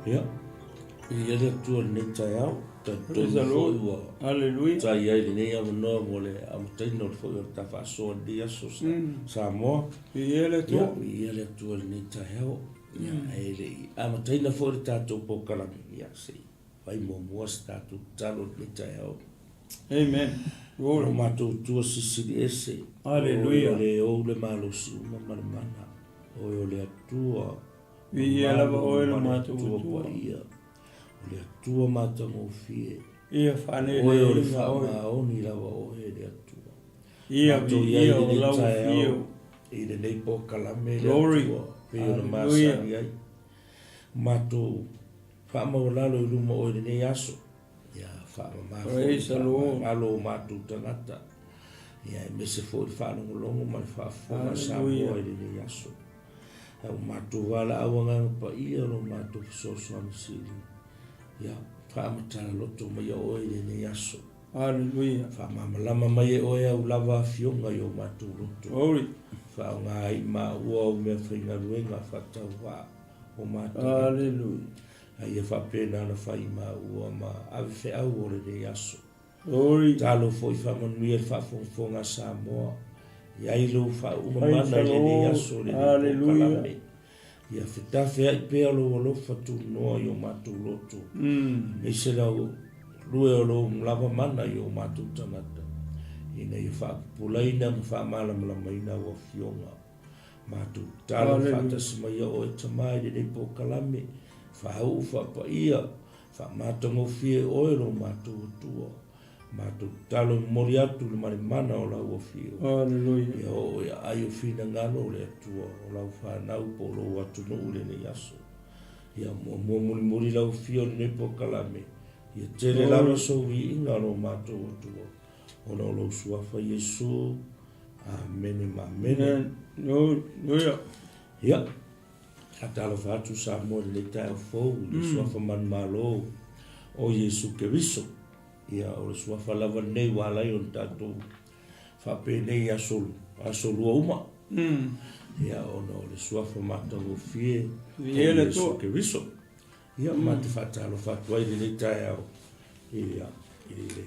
Ia, viia le Atua i lenei taeao, Praise talitonu the foi Lord. ua Hallelujah. tai ai lenei avanoa mo le amataina o le foi o le ta faasoa i lenei aso Samoa. Viia le Ia, Atua. viia le Atua i lenei taeao. Ia, ae le i amataina foi le tatou polokalame, ia se i fai muamua se tatou tatalo i lenei taeao. Amen. O Glory. matou Atua Silisili Ese, o oe Hallelujah. o le ou le malosi uma ma le mana, o oe o le Atua Viia lava mamalu oe lo ma le matou Atua Atua. paia, o le Atua matagofie, Ia o oe o le faaneleina oe. faamaoni lava oe le Atua. Ia Matou i ai viia i o lenei lau taeao, afio. i lenei polokalame le Glory. Atua, pei ona Hallelujah. masani ai. Matou faamaualalo i luma o oe i lenei aso, ia faamama foi Praise the Lord. faamagalo o matou tagata, ia aemaise foi le faalogologo ma le faafofoga a Samoa Hallelujah. i lenei aso. Ae ua matou valaau agaga paia lo matou fesoasoani sili, ia faamatala loto mai ia oe i lenei aso. Hallelujah. Faamalamalama mai e oe au lava afioga i o matou loto. Glory. Faaaoga ai maua au meafaigaluega faatauvaa o matou. Hallelujah. A ia faapena ona fai maua ma ave feau o lenei aso. Glory. Talo foi faamanuia le faafogafoga a Samoa. I ai lou faauuga Praise mana the i lenei Lord. aso i lenei Hallelujah. polokalame. Ia fetafeai pea lou alofa tunoa i o matou loto. Aemaise lau lue o lou lava mana i o matou tagata. Ina ia faapupulaina ma faamalamalamaina au afioga. Matou tatalo Hallelujah. faatasi mai ia oe Tama i lenei polokalame. Faauu faapaia, faamatagofie oe lo matou Atua. Matou tatalo e momoli atu le malemana o lau afio. Hallelujah. Ia oo ia ai o finagalo o le Atua o lau fanau po o lou atunuu i lenei aso. Ia muamua mulimuli lau afio i lenei polokalame. Ia tele lava Glory. sou viiga o lo matou Atua. Ona o lou suafa Iesu. Amene ma amene. Amen. Hallelujah. Ia, faatalofa atu Samoa i lenei taeao fou i le suafa manumalo o Iesu Keriso. Ia, o le suafa lava lenei ua ala ai ona tatou faapenei aso, aso lua uma. Ia, ona o le suafa matagofie o Viia le Iesu Atua. Keriso. Ia, ma te faatalofa atu ai i lenei taeao ia, i le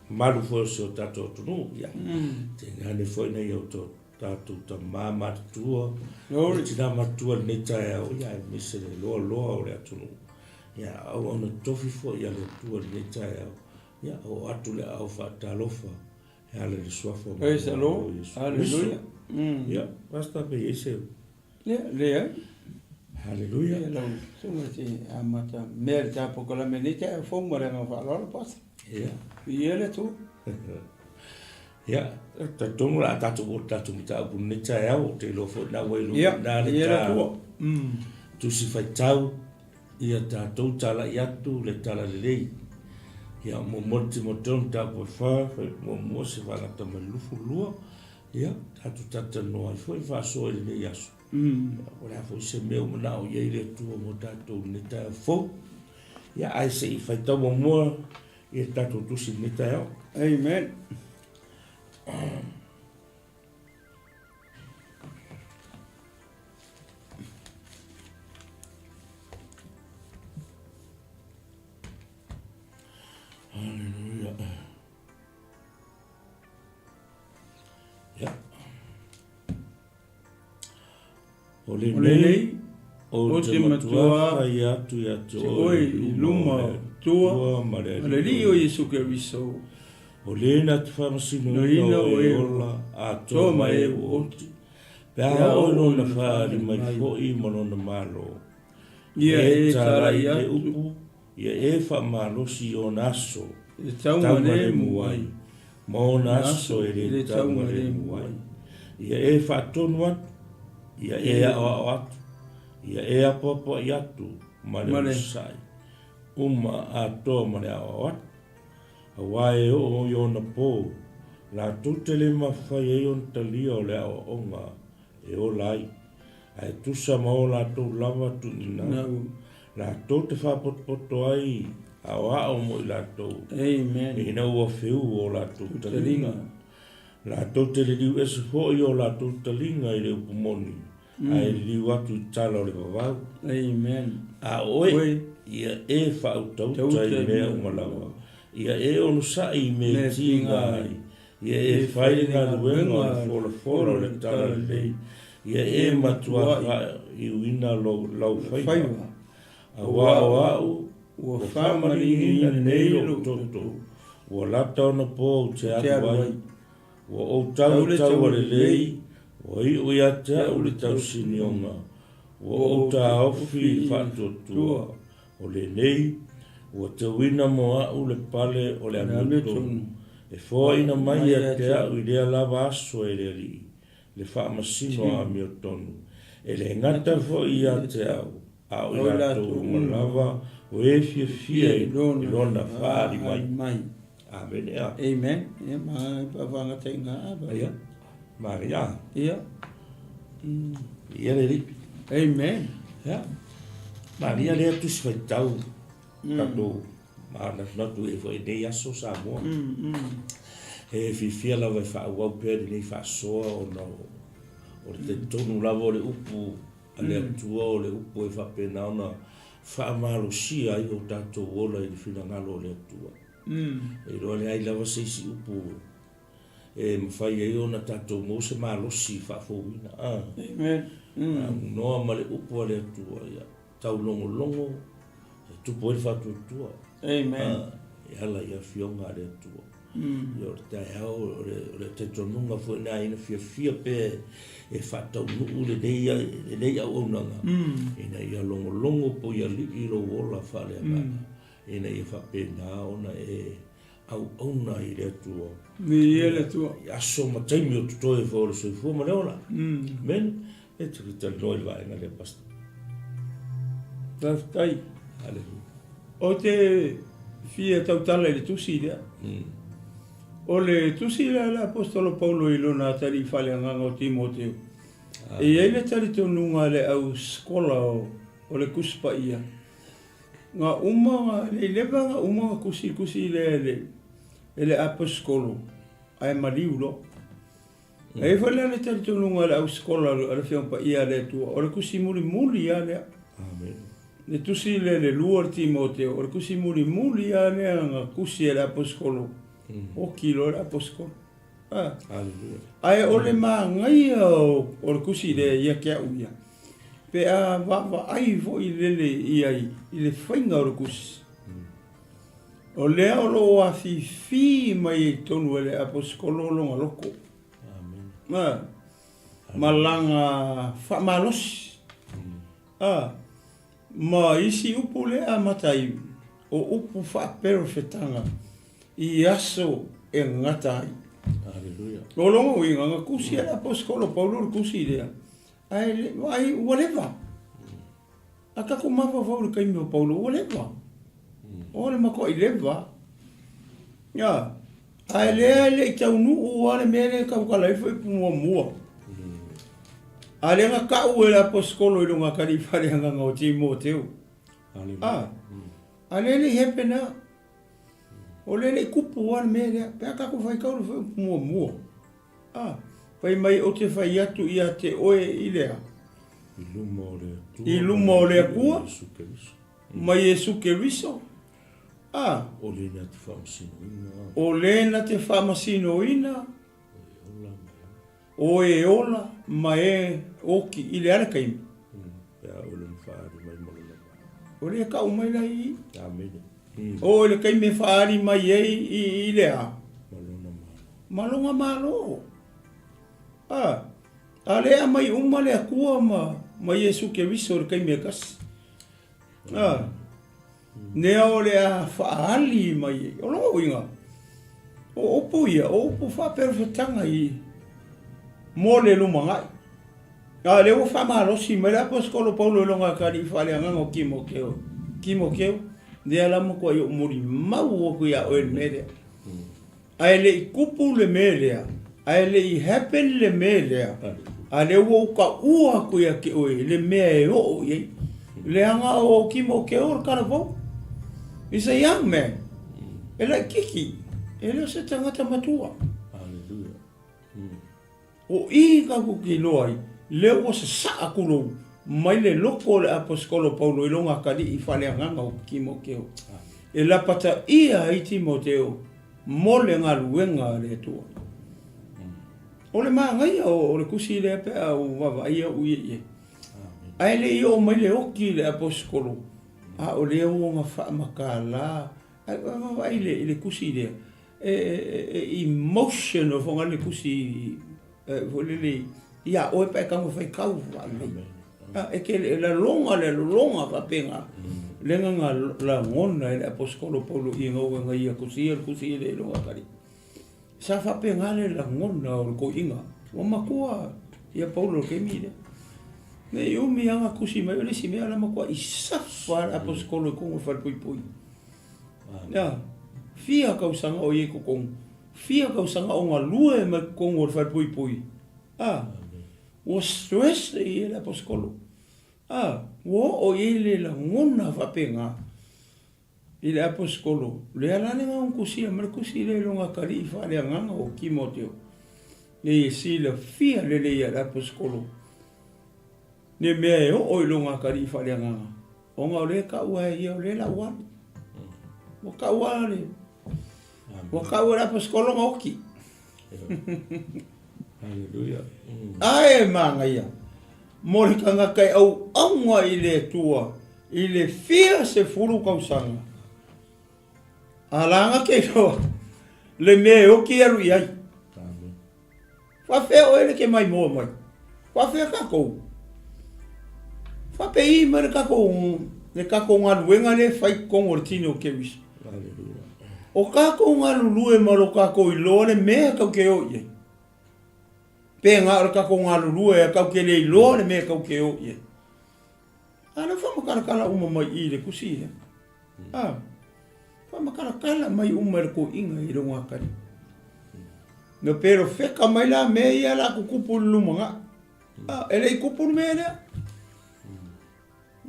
mamalu foi o si o tatou atunuu. Ia, tainane foi nai o tatou tama matutua, Glory. tina matutua i lenei taeao, ia, aemaise le loaloa o le atunuu. Ia, auauna tofi foi a le Atua i lenei taeao. Ia, oo atu le aao faatalofa e ala i le suafa o Praise the Malo Lord. Iesu Keriso. Hallelujah. Ia, Pastor, pe i ai se Ia, leai. Hallelujah. Ia, lau susuga se amata mea le ta polokalame nei taeao fou ma le agaga faaaloalo, Pastor. Ia. Viia le Atua. Ia, talitonu o le a tatou oo i le tatou mataupu i lenei taeao, ou te iloa foi na ua iloa Ia, na le viia le ta Atua. Tusi Faitau, ia tatou talai atu le Talalelei. Ia, muamua le Timoteo mataupu e fa, fai muamua se faalata mai le 22, ia, tatou talatalanoa ai foi ma faasoa i lenei aso. Ia, po o le a foi se mea ua manao i ai le Atua mo tatou i lenei taeao fou. Ia, ae se i faitau muamua ia le tatou tusi i lenei taeao. Amen. Hallelujah. Ia. O lenei, ou te matua fai atu ia te oe i luma o le Atua ma le ma le Alii o Iesu Keriso, O le na te faamasinoina o e ola atoa ma e ua oti, pe a oo i lona faaali mai foi ma lona Malo, Ia e e talai talai i le atu upu, ia e faamalosi i ona aso e taugalemu ai, ma ona aso e le taugalemu ai. Ia e faatonu atu, ia e aoao atu, ia e apoapoai atu ma le onosai, uma atoa ma le aoao atu. Aua e oo i ona po, latou te le mafai ai ona talia o le aoaoga e ola ai, ae tusa ma o latou lava tuuina, latou te faapotopoto ai aoao mo i latou, Amen. ina ua feu o latou taliga. Latou te liliu ese foi o latou taliga i le upu moni, Ae liliu atu i tala o le vavau. Amen. A o oe, ia e faautauta i mea uma lava. Ia e onosai i mea e tiga ai. Ia e fai le galuega o le folafola o le talalelei. Ia e matua faaiuina lau faiva. Aua o au, ua faamaligiina nei lou toto, ua lata ona po ou te alu ai. Ua ou tau le taua lelei, ua iu ia te au le tausinioga, ua ou taofi i le faatuatua, o lenei, ua teuina mo au le pale o le amiotonu, e foaina mai ia te au i lea lava aso e le Alii, le faamasino a amiotonu, e le gata foi ia te au, a o i latou uma lava o e fiafia i Lona faaali mai. Amene a. Amen. Ia, ma faafagataina a. Ia, Maria. Ia. Ia le lipi. Amen. Ia. Maria lea tusi faitau tatou manatunatu e foi nei aso Samoa. E fiafia lava e faaauau pea lenei faasoa ona o le talitonu lava o le upu a le Atua o le upu e faapena ona faamalosia ai o tatou ola i le finagalo o le Atua. E iloa leai lava se isi upu e mafai ai ona tatou maua se malosi faafouina. Amen. Aunoa ma le upu a le Atua, ia taulogologo e tupu ai le faatuatua. Amen. E ala i afioga a le Atua. Ia o le taeao, o le talitonuga foi lena ina fiafia pea e faataunuu lenei auaunaga, ina ia logologo poialii lou ola faaleagaga, ina ia faapena ona e auauna i le Atua. Viia le Atua. I aso ma taimi o totoe foi o le soifua ma le ola. Amen. E te talanoa i le vaega lea, Pastor. Faafetai. Hallelujah. Ou te fia tautala i le tusi lea. O le tusi lea a le Aposetolo Paulo i lona atalii faaleagaga o Timoteo, e i ai le talitonuga a le au sikola o le Tusi Paia, na uma, le i leva na uma ona tusi le tusi lea e le Aposetolo ae maliu loa. E i ai foi la le talitonuga a le au sikola a le Afioga Paia a le Atua, o le tusi mulimuli lava lea. Amen. Le tusi lea le lua o le Timoteo, o le tusi mulimuli lava lea na tusi e le aposetolo, oki loa le aposetolo. Ah. Hallelujah. Ae o le manaia o le tusi lea ia te au ia, pe a vaavaai foi lele i ai i le faiga o le tusi. O lea o lo o afifi mai ai i totonu e le aposetolo lona loto. Amen. Ma lana faamalosi. A, ma isi upu lea e amata ai, o upu faaperofetaga i aso e gata ai. Aleluia. O lona uiga, na tusi e le aposetolo Paulo le tusi lea, ae le, ai ua leva. A tatou mafaufau i le taimi o Paulo, ua leva. O le matuai leva. Ia, ae lea e le i taunuu lava le mea lea e tautala ai foi muamua. A lea na tau e le aposetolo i lona atalii faaleagaga o Timoteo. A, a lea e le i happen lava. O lea e le i tupu lava le mea lea. Pe a tatou faitau i le fuaiupu muamua. A, fai mai ou te fai atu ia te oe i le a? I luma o le Atua. I luma o le Atua. Ma Iesu Keriso. A. O le na te faamasinoina. O le na te faamasinoina. O e ola ma e oki i le a le taimi? Pe a oe lona faaali mai ma lona malo. O lea e tau mai la i i. Amene. O i le taimi e faaali mai ai i le a? Ma lona malo. Ma lona malo. A, a lea e aumai uma le Atua ma, ma Iesu Keriso i le taimi e tasi. A, nea o le a faaali mai ai. O lona uiga, o upu ia, o upu faaperofetaga i mo le lumanai. A lea ua faamalosi mai le Aposetolo Paulo i lona atalii faaleagaga o Timoteo, Timoteo, lea la matuai ou molimau atu ia oe i le mea lea. Ae le i tupu le mea lea, ae le i happen le mea lea, a lea ua ou taua atu ia te oe le mea e oo i ai. Leaga o Timoteo le talavou. He's a young man. E laititi, e le o se tagata matua. Hallelujah. O i tatou te iloa ai, Lea ua sasaa kulou mai le loko o le Aposetolo Paulo i lona atalii faaleagaga o Timoteo, e lapataia ai Timoteo mo le galuega a le Atua. O le manaia o le tusi lea pe a ou vaavaai au ia i ai. Ae le i oo mai le oti i le Aposetolo, a o lea ua ona faamatala. Ae vaavaai i le tusi lea, e emotional foi le tusi foi lele ia oe pe a e tago e faitau faalelei. E te lalona le lolona faapena lea na lagona e le Aposetolo Paulo ina ua na ia tusia le tusi lea i lona atalii. Sa faapena le lagona o le toeaina ua matua ia Paulo i le taimi lea. Ne i umi lava na tusi mai, o le isi mea o le matuai safa le Aposetolo i totonu o le falepuipui. Ia, fia tausaga o i ai i totonu, fia tausaga o galue mai totonu o le falepuipui. A, ua stress i ai le Aposetolo. A, ua oo i ai le lagona faapena. I le Aposetolo, lea la le na tusia mai le tusi lea i lona atalii faaleagaga o Timoteo, nei e silafia lelei e le Aposetolo le mea e oo i lona atalii faaleagaga, ona o lea e tau e ia o lea la ua alu. Ua tau a le ua tau e le Aposetolo na oti. Haleluia. Ae manaia mo le tagata e auauna i le Atua i le fia sefulu tausaga, a laga ke iloa le mea e oti alu i ai. Faafefea oe le ke maimoa mai? Faafefea tatou? Faapei mai le tatou le tatou galuega lea e fai i totonu o le tino o Keriso. O tatou galulue ma lo tatou iloa le mea tatou te o i ai. Pe na o le tatou galulue a tatou te le iloa le mea tatou te o i ai. A lea faamatalatala uma mai i i le tusi lea. A, faamatalatala mai uma e le toeaina i lona atalii. Na perofeta mai la mea ia la tutupu i le lumanai. A, e le i tupu le mea lea.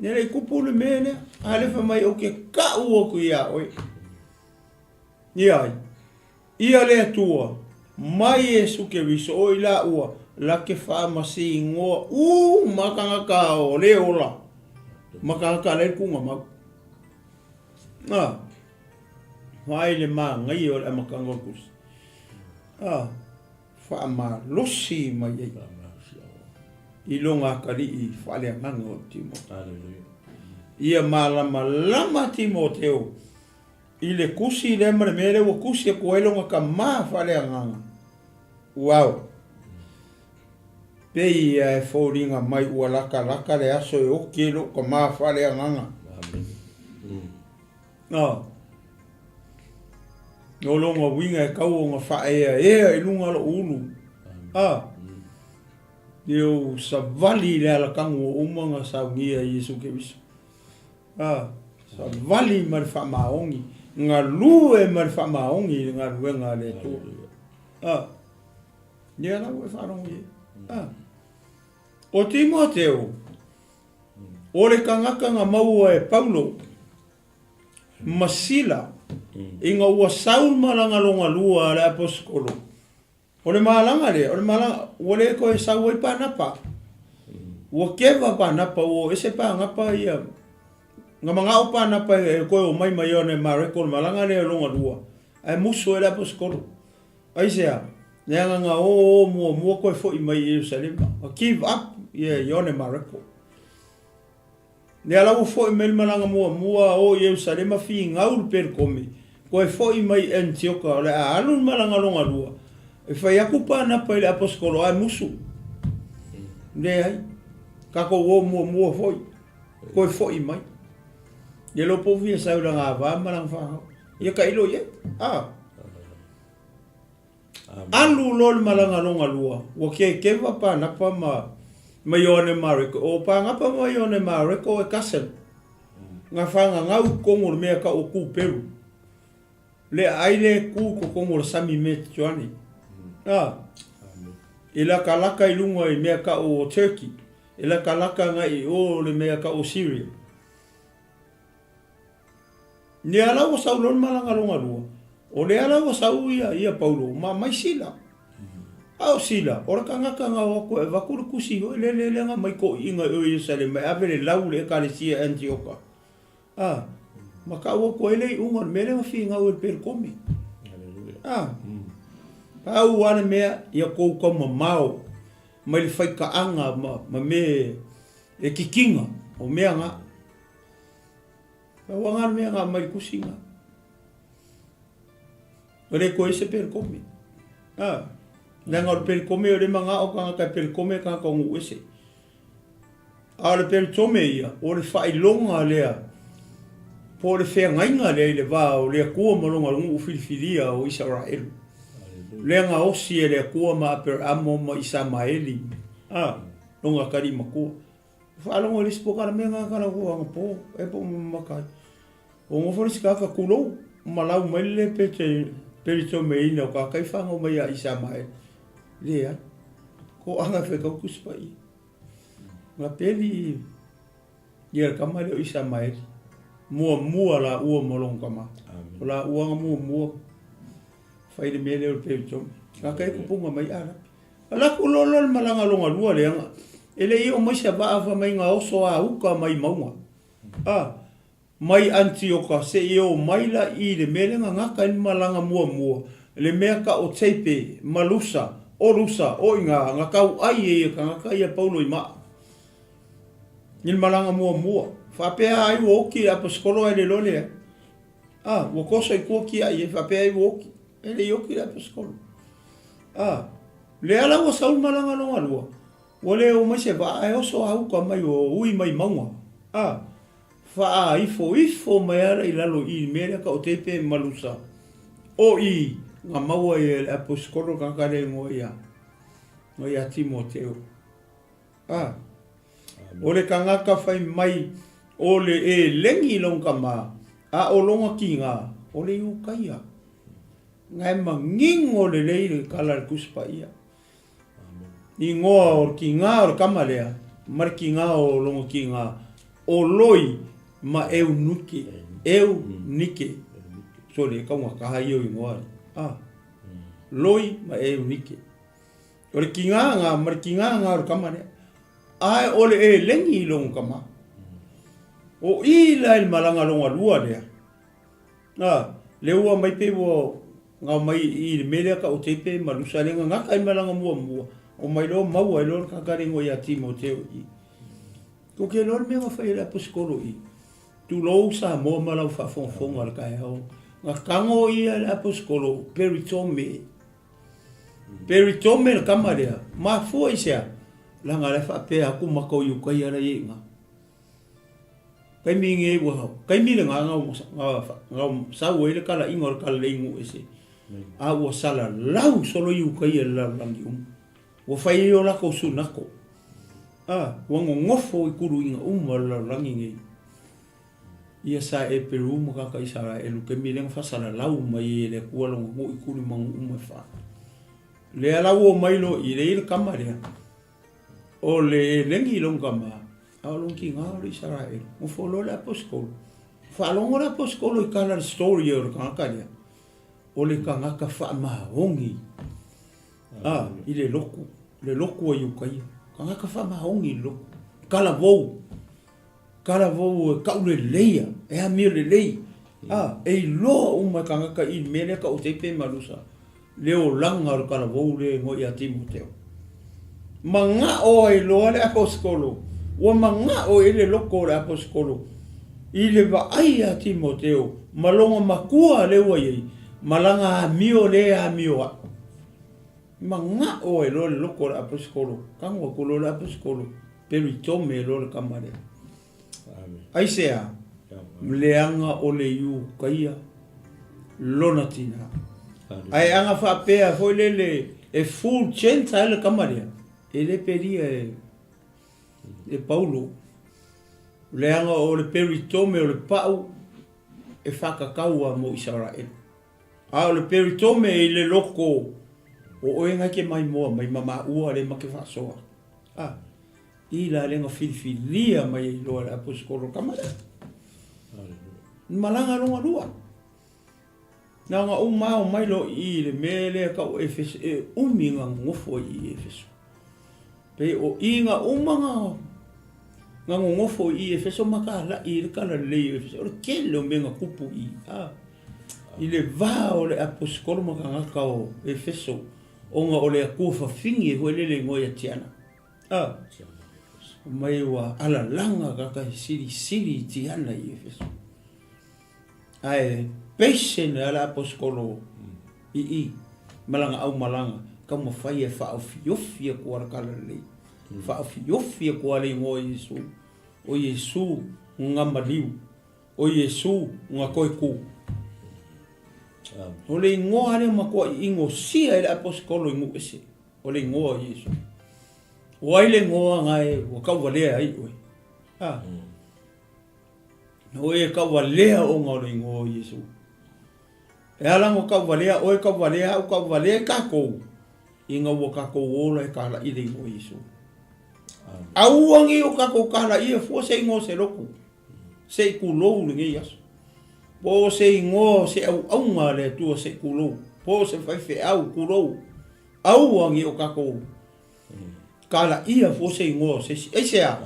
E le i tupu le mea lea. A lea fai mai ou te tau atu ia oe. Ia ai. Ia le Atua, mai Iesu Keriso o i laua la ke faamasinoa uma tagata o le ola ma tagata le kuga mau. A, vaai le manaia o le amataga o le tusi. A, faamalosi mai ai i lona atalii faaleagaga o Timoteo. Ia malamalama Timoteo I le tusi lea ma le mea lea ua tusi atu ai lona tama faaleagaga, Uau! Pei ia e foliga mai ua latalata le aso e oti ai lou tama faaleagaga. A, o lona uiga e tau ona faaeaea i luga o lou ulu. A, e ou savali i le alatagu ua uma ona saunia e Iesu Keriso. A, savali ma le faamaoni, galue ma le faamaoni i le galuega a le Atua. A, ia la ua e faalogo i ai. A, o Timoteo, o le tagata na maua e Paulo ma Sila ina ua sau le malaga lona lua a le Aposetolo, O le malaga lea, o le malaga, ua le toe sau ai Panapa. Ua keva Panapa, ua o ese Panapa ia. Na manao Panapa e toe o mai ma Ioane Mareko le malaga lea lona lua, ae musu ai le Aposetolo. Aisea? Leaga na o o muamua toe foi mai i Ierusalema. Na give up ia Ioane Mareko. Lea la ua foi mai le malaga muamua o Ierusalema finau le Perikome, toe foi mai i Anitioka o le a alu le malaga lona lua, e fai atu Panapa i le Aposetolo ae musu. Leai, tatou o muamua foi, toe foi mai. Ia le iloa po o fia sau i lana ava ma lana fanau. Ia tailo i ai. A. Alu loa le malaga lona lua, ua kekeva Panapa ma ma Ioane Mareko. O Panapa ma Ioane Mareko e cousin. Nga whangangau i totonu o le mea tau o Kuperu. Le aai le ku i totonu o le sami Mediterranean. A, e lakalaka i lunga i mea tau o Turkey. E lakalaka ngai i o le mea tau o Syria. Lea la ua sau loa le malaga lona lua, o lea la ua sau ia, ia Paulo ma mai Sila. A o Sila, o le tagata na o atu e avatu le tusi foi lele lea na aumai toeaiina i o i Ierusalema e ave le lau i le Ekalesia i Anitioka, a, ma tau atu ai le iuga o le mea lea na finau e le Peretome. A, pau lava le mea, ia outou taumamao mai le faitaaga ma, ma mea e kikina o mea na. Pau lava le mea na aumai i le tusi na. E le toe ese pelikome. A, leaga o le pelikome o le manao tagata e pelikome tagata o nuu ese. A o le pelikome ia, o le faailoga lea, po o le feagaiga lea i le va o le Atua ma lona nuu filifilia o Isaraelu. Lea na osi e le Atua ma Aperamo ma Isamaeli, a, lona atalii matua. Faalogo i le isi polokalame na kala ua anapo e po o mamaka ai. Ua nofo le isi tagata tulou, malau mai le le peletomeina o ka kaiwhanau mai ia Isamaeli. Leai. Ko anga e whaikau Tusi Paia. Na peli ia le tama lea o Isamaeli. Muamua laua ma lona tama. O laua na muamua fai le mea lea o le peritome. Ka kai kupunga mai Arapi. Alu atu loa le malaga lona lua lea, e le i oo mai se vaa fai mai na oso a uka mai mauga. A, mai Anitioka seia oo mai la i le mea lea na gata ai le malaga muamua, le mea ka o Teipe ma Lusa, o Lusa, o i ina, na tauai ai e tagata ia Paulo i maa i le malaga muamua. Faapea ai ua oti le aposetolo ae le iloa leai. A, ua toso i tua tiai ai, faapea ai ua oti. E le i oti le aposetolo. A, lea la ua sau le malaga lona lua, ua le oo mai se vaa ae oso a uka mai ua ui mai mauga. A, faaifoifo mai ala i lalo i i mea lea ka o tepe ma lusa. O i, na maua ai e le aposetolo tagata lea igoa ia, igoa ia Timoteo. A, o le tagata fai mai o le elegi lona tama, a o lona tiga, o le Iutaia. Na e manino lelei le tala a le Tusi Paia. Igoa o le tiga o le tama lea, ma le tiga o lona tiga, o Loi ma Eunike. Eunike. Sole, e taugata ia o igoa. A, Loi ma Eunike. O le tiga nga ma le tiga nga o le tama lea. Ae o le elegi i lona tama. O i la i le malaga lona lua lea. A, le ua mai pei ua ngao mai i le mea lea ka o teipe ma lusa le gagata i malaga muamua. O mai loa maua ai loa le tagata le igoa ia Timoteo i. Ko ke loa le mea na fai e le aposetolo i. Tulou Samoa ma lau faafogafoga i le taeao. Na tago ia e le aposetolo peritome. Peritome le tama lea, mafua i se a? Leaga la e faapea atu matou i uka ia la i ai ina. Taimi nei ua, taimi lena na, na, na sau ai le talaiga o le talalei nuu ese. A ua salalau solo i uka ia i le lalolagi uma. Ua fai ai o latou sunako. A, ua nonofo i kuluiga uma o le lalolagi nei. Ia sa e Peru ma kaka Isaraelu taimi lea na faasalalau mai ai e le Atua lona nuu i kuli ma nuu uma e fa. Lea la ua omai loa i lea i le tama lea, o le elegi i lona tama, a o lona tiga o le Isaraelu. Nofo loa le aposetolo. Faalogo le aposetolo i tala le story o le tagata lea, o le tagata faamaoni a, i le lotu, le lotu a Iutaia. Tagata faamaoni i le lotu, talavou. Talavou e kauleleia, e amio lelei, a, e iloa uma e tagata i le mea lea ka o pe ma lusa, le olaga o le talavou lea e igoa ia Timoteo. Manao ai loa le aposetolo, ua manao i ai le loko o le aposetolo i le vaai ia Timoteo ma lona matua lea ua i ai, ma lana amio lea e amio ai. Manao ai loa le loko o le aposetolo, tago atu loa le aposetolo, Peritome loa le tama lea. Aisea? Leaga o le Iukaia lona tina. Ae ana faapea foi lele e full Gentile le tama lea, e le pelia e, e Paulo. Leaga o le peritome o le pau e whakatau a mo Isaraelu. A o le peritome i le loko o oe ngai ke maimoa mai ma maua le ma ke whaasoa. A, i la le na filifilia mai ai loa le aposetolo tama lea. Malaga longa lua. Na ona uma ao mai loa i i le mea lea e tau o Efeso, e umi na nonofo ai i Efeso. Pei o i na uma na na nonofo i Efeso ma talai ai le talalelei o Efeso. O le tele o mea na tupu i i, a, i le va o le aposetolo ma tagata o Efeso, ona o le Atua fafine foi lele e igoa ia Tiana. A, mai ua alalaga tagata e silisili i Tiana i Efeso. Ae patient lava le aposetolo i i ma lana aumalaga, taumafai e faaofiofi atu lava le talalelei, faaofiofi atu lava le igoa o Iesu, o Iesu na maliu, o Iesu na toe tu. O le igoa lea matuai inosia e le aposetolo i nuu ese, o le igoa o Iesu. O ai le igoa na e ua tauvalea ai oe? A. O e tauvalea ona o le igoa o Iesu. E ala ona tauvalea oe, tauvalea au, tauvalea i tatou, ina ua tatou ola e talai le igoa o Iesu. Aua nei o tatou talaia fua se igoa o se lotu, se i tulou lenei aso. Po o se igoa o se auauna a le Atua se i tulou, po o se faifeau, tulou. Aua nei o tatou Kalaia fua se igoa o se isi. Aisea?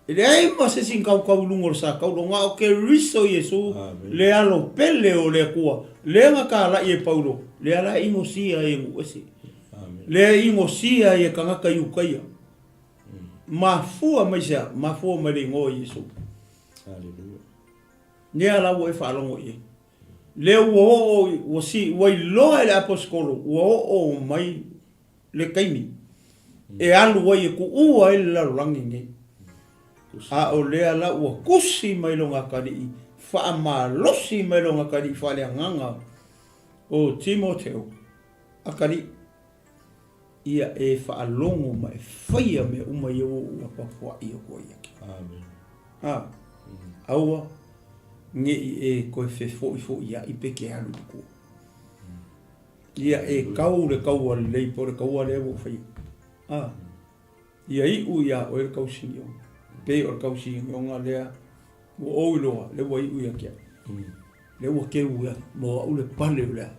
E leai ma se isi na tautau i luga o le sa taula, na o Keriso Iesu, le Alo pele o le Atua, lea na talai e Paulo, lea la e inosia ai e nuu ese, lea e inosia ai e tagata Iutaia. Mafua mai sea? Mafua mai le igoa o Iesu. Lea la ua e faalogo i ai. Lea ua oo, ua si, ua iloa e le aposetolo, ua oo mai le taimi e alu ai e tuua ai le lalolagi lenei. A o lea la ua tusi mai lona atalii, faamalosi mai lona atalii faaleagaga o Timoteo, Atalii, ia e faalogo ma e faia mea uma ia ua ou apoapoai atu ai ia te oe. Amen. A, aua ne i e toe fefoifoiai pe te alu i tua. Ia e kau le kaua lelei po o le kaua lea ua ou faia. A, ia iu iā oe le tausinioga. Pei o le tausinioga lea ua ou iloa, lea ua iu ia te au. Lea ua keu ia mo au le pale o le a.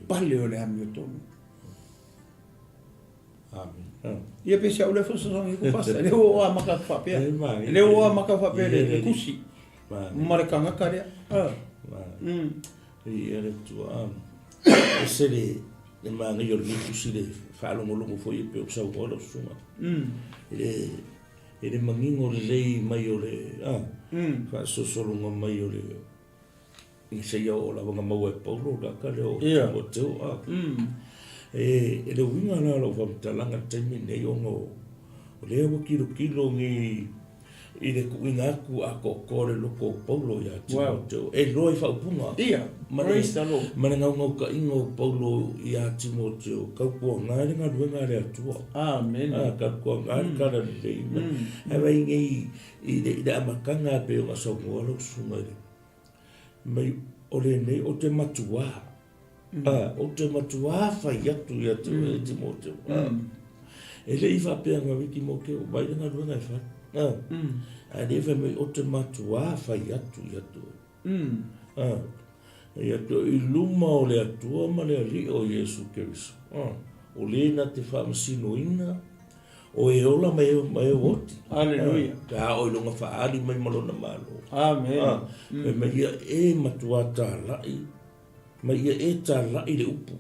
Pale o le amiotonu. Amen. Ia pe se au lea fesoasoani atu pasa. Lea ua ou amata atu faapea. Lea ua ou amata faapea le tusi ma le tagata lea. Viia le Atua. Ese le le manaia o lenei tusi le faalogologo foi e pei ona saunoa lau susuga. I le i le manino lelei mai o le a faasolosologa mai o le i seia oo lava na maua e Paulo le tagata lea o Timoteo a. E le uiga la o lau faamatalaga i le taimi lenei ona o lea ua tilotilo nei I le tuuina atu atoatoa o le loto o Paulo ia Timoteo, e iloa i faaupuga ma le naunautaiga o Paulo ia Timoteo, tautuana le galuega a le Atua. Tautuana le talalelei. Ae vaai nei i le amataga e pei ona saunoa lau susuga i le mai, o lenei ou te matuā, ou te matuā fai atu ia te oe e Timoteo. E le i faapea na oe Timoteo, vaai le galuega e fai. Ae le fai mai, ou te matuā fai atu ia te oe. Ia te oe i luma o le Atua ma le Alii o Iesu Keriso. O le na te faamasinoina O e ola ma e ma e oti. Hallelujah. Pe a o i lona faaali mai ma lona malo. Amen. Fai mai ia e matua talai, mai ia e talai le upu.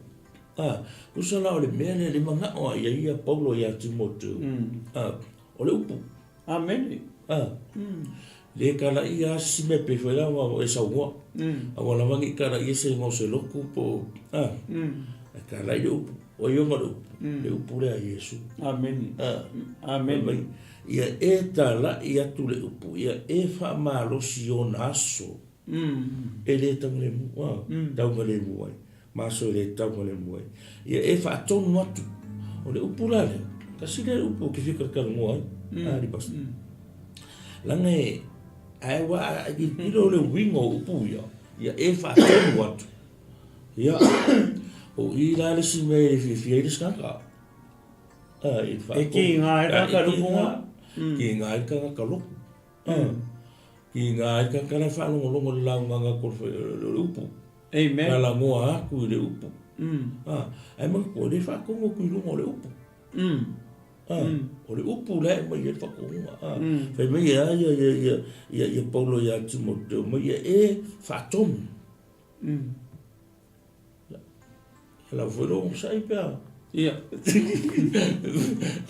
Tusa la o le mea lea le manao a ia ia Paulo ia Timoteo. O le upu. Amen. Le talai ia si mea pe foi la ua e saunoa. Aua lava ne i talai ia se igoa o se lotu po o, ae talai le upu. O ai ona le upu? Le upu lea a Iesu. Amene. Amene. Fai mai, ia e talai atu le upu, ia e faamalosi i ona aso e le taugalemu, taugalemu ai, ma aso e le taugalemu ai. Ia e faatonu atu. O le upu la lea, tasi lea upu ou te fia talatalanoa ai, alii pastor. Leaga e, ae ua a tilotilo le uiga o upu ia, ia e faatonu atu. Ia, o i la le isi mea e fiafia ai le isi tagata. E kiga ai le tagata loku. Kiga ai le tagata loku. Kiga ai le tagata la e faalogologo i le lauga a le upu. Amen. Kalagoa atu i le upu. A, ae manatua, e le faatonu atu i luga o le upu. A, o le upu la e aumai ai le faatonuga. A, fai mai e a ia, ia, ia, ia, ia Paulo ia Timoteo mai ia e faatonu. Ia lau foi lou onosai pe a. Ia.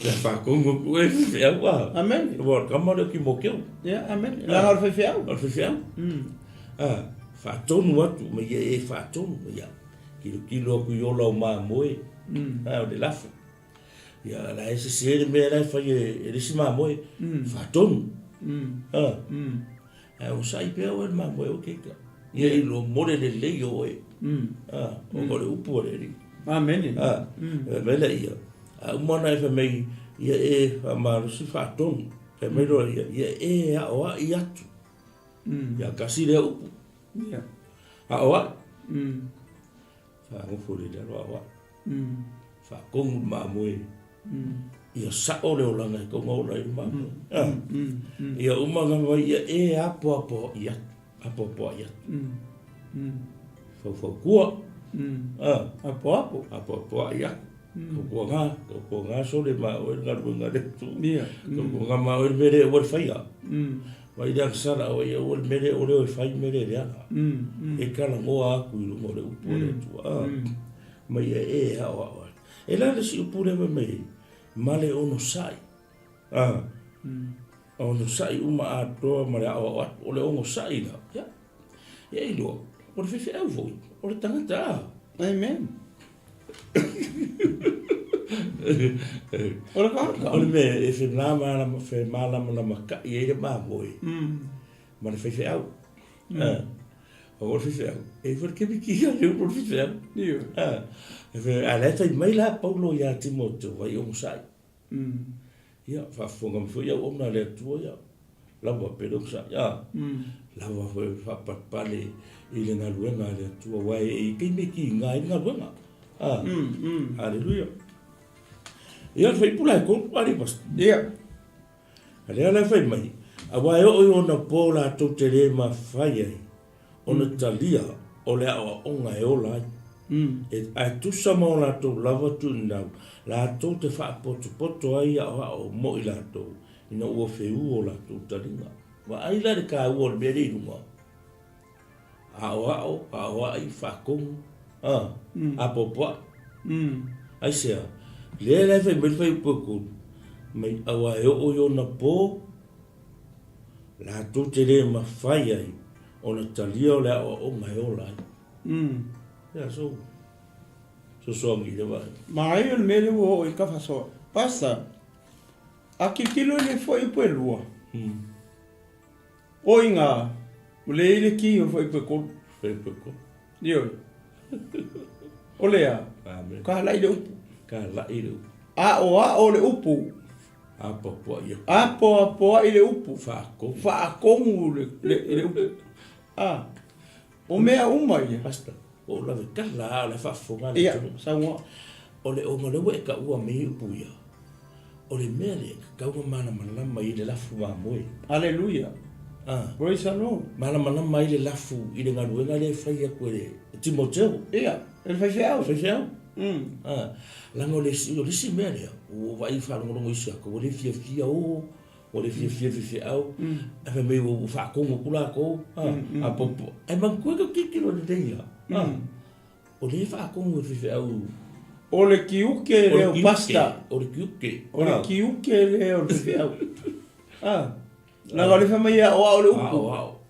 Pe a faatonu atu oe i le faifeau a. Amene. Aua o le tama lea o Timoteo. Ia, amene. Leaga o le faifeau. O le faifeau. A, faatonu atu ma ia e faatonu. Ia, tilotilo atu i ola o mamoe. A, o le lafo. Ia, la e sese le mea la e fai e le isi mamoe. Faatonu. A. Ae onosai pea oe le mamoe aua e te ita. Ia iloa mo le lelei o oe. A, o le upu a le Alii. Amene. A, fai mai laia, a uma ona e fai mai, ia e faamalosi faatonu. Fai mai loa ia, ia e aoai atu. Ia tasi lea upu. Ia. Aoai. Faagofu le lalo aoai. Faatonu le mamoe. Ia sao le olaga e tatau ona ola ai le mamoe. Ia uma ona fai mai, ia e apoapoai atu, apoapoai atu. Faufautua. Apoapo. Apoapoai atu. Tautuaga, tautuaga sole ma oe le galuega a le Atua. Tautuaga ma oe le mea lea aua le faia. Vaai i le agasala oe, aua le mea lea o lea e fai le mea lea e leaga. E talanoa atu i luga o le upu a le Atua. Mai ia e aoao atu. E la le isi upu lea fai mai ai, ma le onosai. A, onosai uma atoa ma le aoao atu. O le onosai la, ia, ia iloa, o le faifeau foi, o le tagata a. Amen. O le tagata. O le mea e femalamalamakai ai le mamoe ma le faifeau. O le faifeau, e i ai foi le kemiki a le upu o le faifeau. Ioe. A o la e fai mai la Paulo ia Timoteo, vai onosai. Ia, faafofoga mai foi auauna a le Atua ia, lava pea le onosai, a. Lava foi faapalepale i le galuega a le Atua, aua e i ai taimi e kiga ai le galuega. A. Aleluia. Ia, le fuaiupu la e 3, alii pastor. Ia. A lea la e fai mai, aua e oo i ona po latou te le mafai ai ona talia o le aoaoga e ola ai, e, ae tusa ma o latou lava tuuinau, latou te faapotopoto ai aoao mo i latou, ina ua feū o latou taliga. Vaai la i le taua o le mea lea i luga. Aoao, aoai, faatonu, a, apoapoai. Aisea? Lea la e fai mai le fuaiupu e 3, mai aua e oo i ona po, latou te le mafai ai ona talia o le aoaoga e ola ai. Ia, so, sosoagi i le vaai. Manaia le mea lea ua oo i ka faasoa. Pastor, a tilotilo i le fuaiupu e 2, O i ngā, ua le i le ki o fuaiupu e 3. Fuaiupu e 3. Ioe. O le a? Amen. Ka laʻi le upu. Ka laʻi le upu. Aʻoaʻo le upu. Apoapoaʻi aku. Apoapoaʻi le upu. Faatonu. Faatonu le, le, le upu. A. O mea uma ia. Pastor, ua ou lave tala lava o la e faafofoga le Ia, atunuu. saunoa. O le ona lea ua e taua mai upu ia, O le mea lea, e tatau ona malamalama i le lafu mamoe. Aleluia. Ah. Praise the Lord. Malamalama ai le lafu i le galuega lea e fai atu e Timoteo. Ia, e le faifeau. Faifeau. Ah, leaga o le isi, o le isi mea lea, ua ou vaai faalogologo i isi atu, ua le fiafia o, ua le fiafia le faifeau, ae fai mai ua faatonu atu latou, ah, apopo. Ae manatua e tilotilo lelei lava. Ah. O lea e faatonu e le faifeau. O le tiute lea o pastor. O le tiute. O le tiute lea o le faifeau. Ah. Leaga o lea fai mai e aoao le upu. Aoao.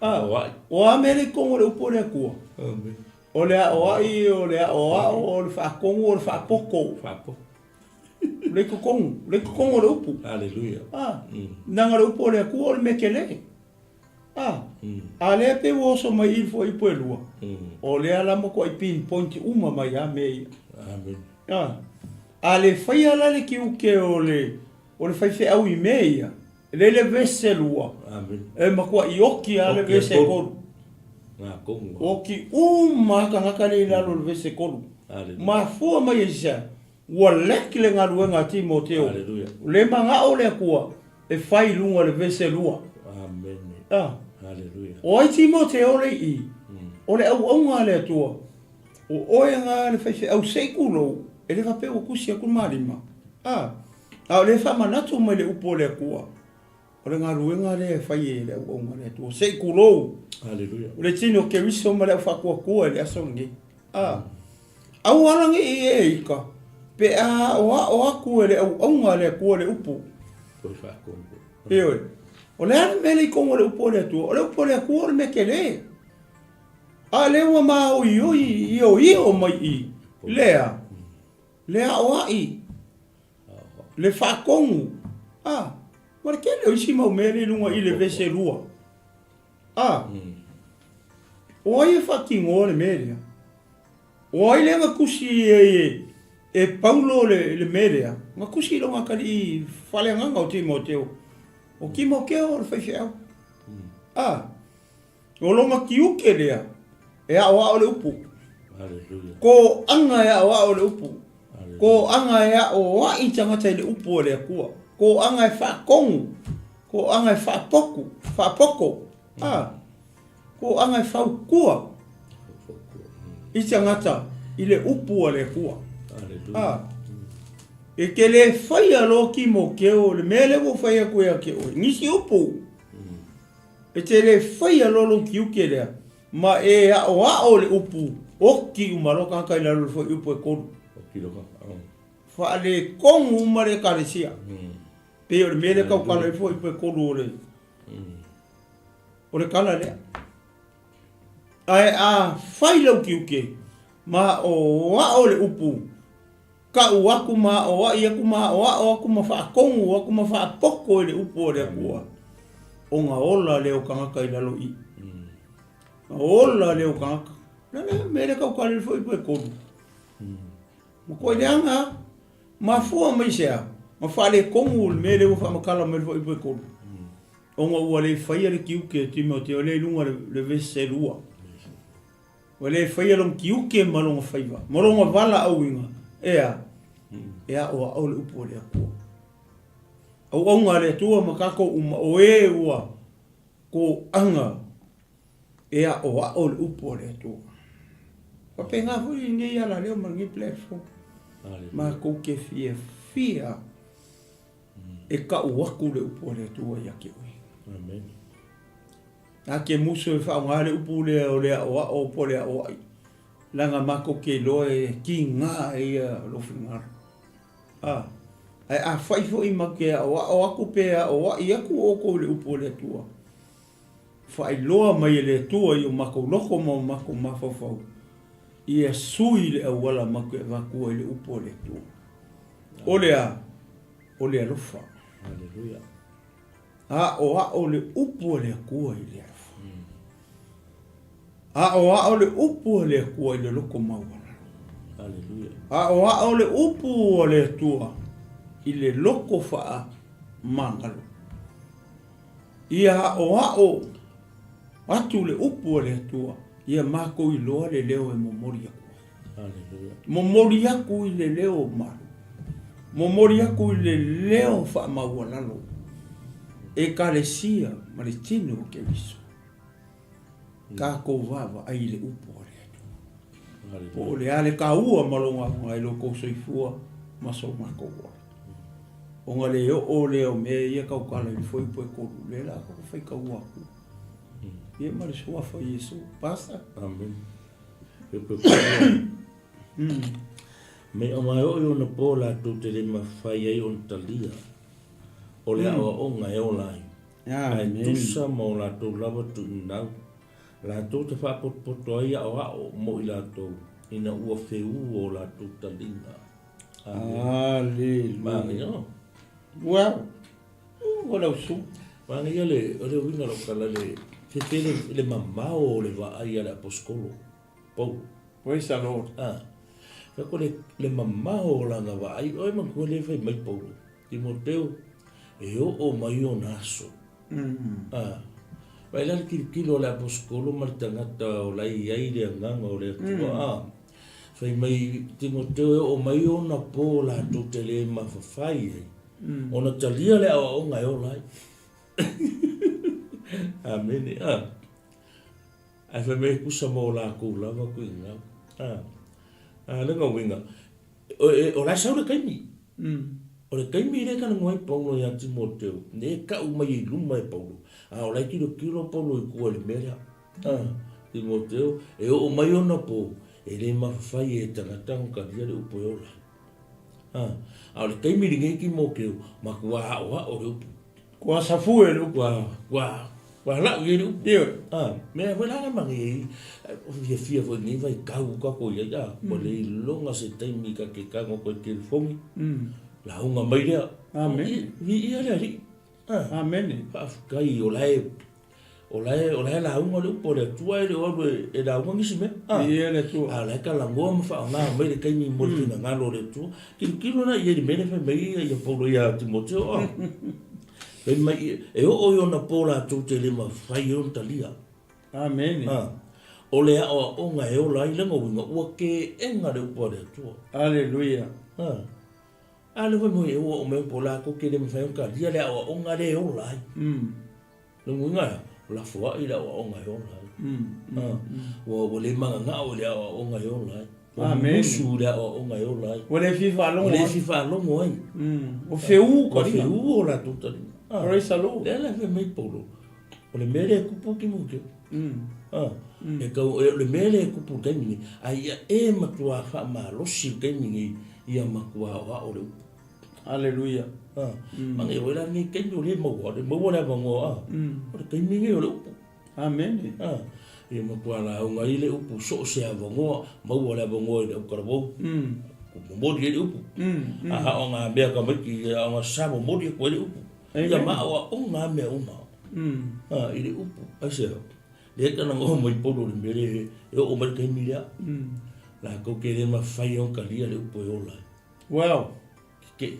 Ah. Aoai. O a mea lea i totonu o le upu o le Atua? Amen. O le aoai, o le aoao, o le faatonu, o le faapoto. Faapoto. O lea i totonu, o lea i totonu o le upu. Hallelujah. Ah. Leaga o le upu o le Atua o le mea tele. A, a lea pei ua oso mai i le fuaiupu e 2, o lea la matuai pinpoint uma mai lava mea ia. Amen. A, a le faia la le tiute o le, o le faifeau i mea ia, e lele vese 2, Amen. e matuai oki lava le vese 3. Ngā kongu. Oki uma lava tagata lea i lalo o le vese 3. Hallelujah. Mafua mai i sea, ua lack le galuega a Timoteo. Hallelujah. O le manao le Atua e fai i luga o le vese 2. Amene. A. Hallelujah. O ai Timoteo le i i? O le auauna a le Atua, o oe na le faifeau se i tulou, e le faapea ua tusi atu le ma lima, a, a o lea e faamanatu mai le upu a le Atua, o le galuega lea e fai e le auauna a le Atua, se i tulou. Haleluia. O le tino o Keriso ma le au faatuatua i le aso lenei. A, aua la ne i e ika, pe a aoao atu e le auauna a le Atua le upu. Toe faatonu. Ioe. O le a le mea lea i totonu o le upu a le Atua? O le upu a le Atua o le mea tele. A lea ua maoioi ioio mai i lea, le aoai, le faatonu, a, ma le tele o isi mau mea lea i luga i le vese 2. A, o ai e faatinoa le mea lea? O ai lea na tusi ai e Paulo le mea lea? Na tusi i lona atalii faaleagaga o Timoteo. O Timoteo o le faifeau. A, o lona tiute lea e aoao le upu. Toaga e aoao le upu. Toaga e aoai tagata i le upu a le Atua. Toaga e faatonu. Toaga e faapotu, faapoto. A, Toaga e fautua i tagata i le upu a le Atua. A, e te le faia loa Timoteo le mea lea ua ou fai atu ia te oe, nisi upu. E te le faia loa lou tiute lea, ma e aoao le upu, oti uma loa tagata i lalo o le fuaiupu e 3. Faaletonu uma le Ekalesia. Pei o le mea lea tautala ai fuaiupu e 3 o le O le tala lea. Ae a fai lau tiute, ma aoao le upu, kau aku ma aoai aku ma aoao aku ma faatonu aku ma faapoto i le upu a le Atua, ona ola lea o tagata i lalo i i. Ona ola lea o tagata. O le a le mea lea tautala ai foi pe tolu? Matua leaga. Mafua mai se a? Ma faaletonu le mea lea ua faamatala mai le fuaiupu e 3. Ona ua le faia le tiute o Timoteo lea i luga le vese 2. Ua le faia lona tiute ma lona faiva, ma lona valaauina, e a? E aoao le upu a le Atua. Auauna a le Atua ma tatou uma, o e ua toaga e aoao le upu a le Atua. Faapena foi lenei alaleo ma lenei platform. Matou te fiafia e tau atu le upu a le Atua ia te oe. Amen. A te musu e faaaoga le upu lea o le aoao po o le aoai, leaga matou te iloa e tiga ia lou finagalo. A, ae afai foi matou te aoao atu pe aoai atu outou i le upu a le Atua, faailoa mai e le Atua i o matou loto ma o matou mafaufau, ia sui le auala matou te avatua i le upu a le Atua. O le a? O le alofa. Aleluia. Aoao le upu a le Atua i le alofa. Aoao le upu a le Atua i le loto maualalo. Aleluia. Aoao le upu a le Atua i le loto faamagalo. Ia aoao atu le upu a le Atua, ia matou iloa le leo e momoli atu ai. Momoli atu i le leo malu, momoli atu i le leo faamaualalo, Ekalesia ma le tino o Keriso. Tatou vaavaai i le upu a le Atua. Po o le a le taua ma lona aoga i lo outou soifua ma so matou ola. Ona le oo lea o mea ia tautala i le fuaiupu e 3, lea la tatou faitaua atu. Ia ma le suafa o Iesu. Pastor? Amen. Me o mai oo i ona po latou te le mafai ai ona talia o le aoaoga e ola ai. Ae tusa ma o latou lava tuuinau, latou te faapotopoto ai aoao mo i latou, ina ua feū o latou taliga. Aleluia. Manaia. Well, ua lau su. Manaia le, o le uiga o lau tala le, fefe le, le mamao o le vaai a le aposetolo, Paulo. Praise the Lord. Ah. Fai atu le, le mamao o lana vaai, oe manatua lea e fai mai Paulo, Timoteo, e oo mai ona aso. A, vaai la le tilotilo a le aposetolo ma le tagata o la e i ai le agaga o le Atua, a, fai mai Timoteo e oo mai ona po latou te le mafafai ai, ona talia le aoaoga e ola ai. Amene. A. Ae fai mai e tusa ma o latou lava tuigau. A, a le uiga, o la e sau le taimi. O le taimi lea e talanoa ai Paulo ia Timoteo, lea e tau mai i luma e Paulo, a o la e tilotilo Paulo i tua i le mea lea. A, Timoteo, e oo mai ona po, e le mafai e tagata ona talia le upu e ola ai. A, a o le taimi lenei Timoteo, matua aoao le upu. Kua safue le upu. Kua, kua, kua lau i ai le upu. Ioe. A, mea foi la le magi ai, fiafia foi i lenei vaitau ua tatou i ai, a, ua le iloga se taimi ta te tago atu ai i telefoni, lauga mai lea. Amene. Viia le Alii. A. Amene. Faafetai o la e O la e, o la e lauga le upu a le Atua e le o alu e lauga nisi mea. A, Viia le Atua. A o la e talanoa ma faaaoga mai le taimi mo le finagalo o le Atua. Tilotilo la i ai i le mea lea fai mai ai ia Paulo ia Timoteo, a. Fai mai, e oo i ona po latou te le mafai ai ona talia. Amene. A, o le aoaoga e ola ai lana uiga, ua teena le upu a le Atua. Aleluia. A, a lea fai mai e oo mai ona po latou te le mafai ona talia le aoaoga lea e ola ai. Lona uiga e a? Ua lafoai le aoaoga e ola ai. Ua le mananao i le aoaoga e ola ai. Ua musu i le aoaoga e ola ai. Ua le fia faalogo ai. Ua le fia faalogo ai. Ua feū taliga. Ua feū o latou taliga. Praise the Lord. Lea la e fai mai Paulo, o le mea lea e kupu Timoteo. E tau, o le mea lea e kupu i le taimi nei, a ia e matua faamalosi i le taimi nei, ia matua aoao le upu. Aleluia. A, manaia foi la lenei taimi o lea e maua, o lea e maua le avanoa, a, o le taimi lenei o le upu. Amene. A, ia matua lauga ai le upu so o se avanoa, maua le avanoa i le autalavou, momoli ai le upu. A aoga mea tamaiti, aoga sa momoli atu ai le upu. Ia ma aoaoga mea uma, a, i le upu. Aisea? Lea e talanoa mai Paulo i le mea lea e oo mai le taimi lea, latou te le mafai ona talia le upu e ola ai. Well. Ke,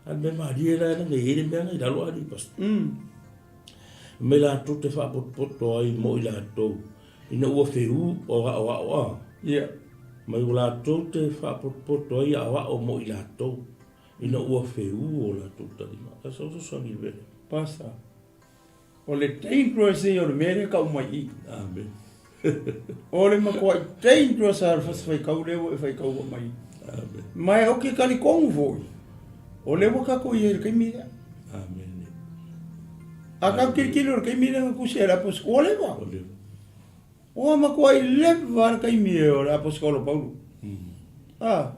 a le mea malie la e i ai le mea na i lalo a lipas. Me latou te faapotopoto ai mo i latou, ina ua feū o aʻoaʻo a. Yeah. Mai ua latou te faapotopoto ai aoao mo i latou, ina ua feū o latou taliga. Ka sa uso sani le mea. Pastor. O le dangerous ia o le mea lea e tau mai i i. Amen. O le matuai dangerous lava o le fasi faitau lea ua e faitaua mai. Amen. Ma ou te talitonu foi, o lea ua tatou i ai i le taimi lea. Amen. A tatou tilotilo i le taimi lea na tusi ai le Aposetolo, ua leva. Ua leva. Ua matuai leva le taimi o le Aposetolo Paulo. A,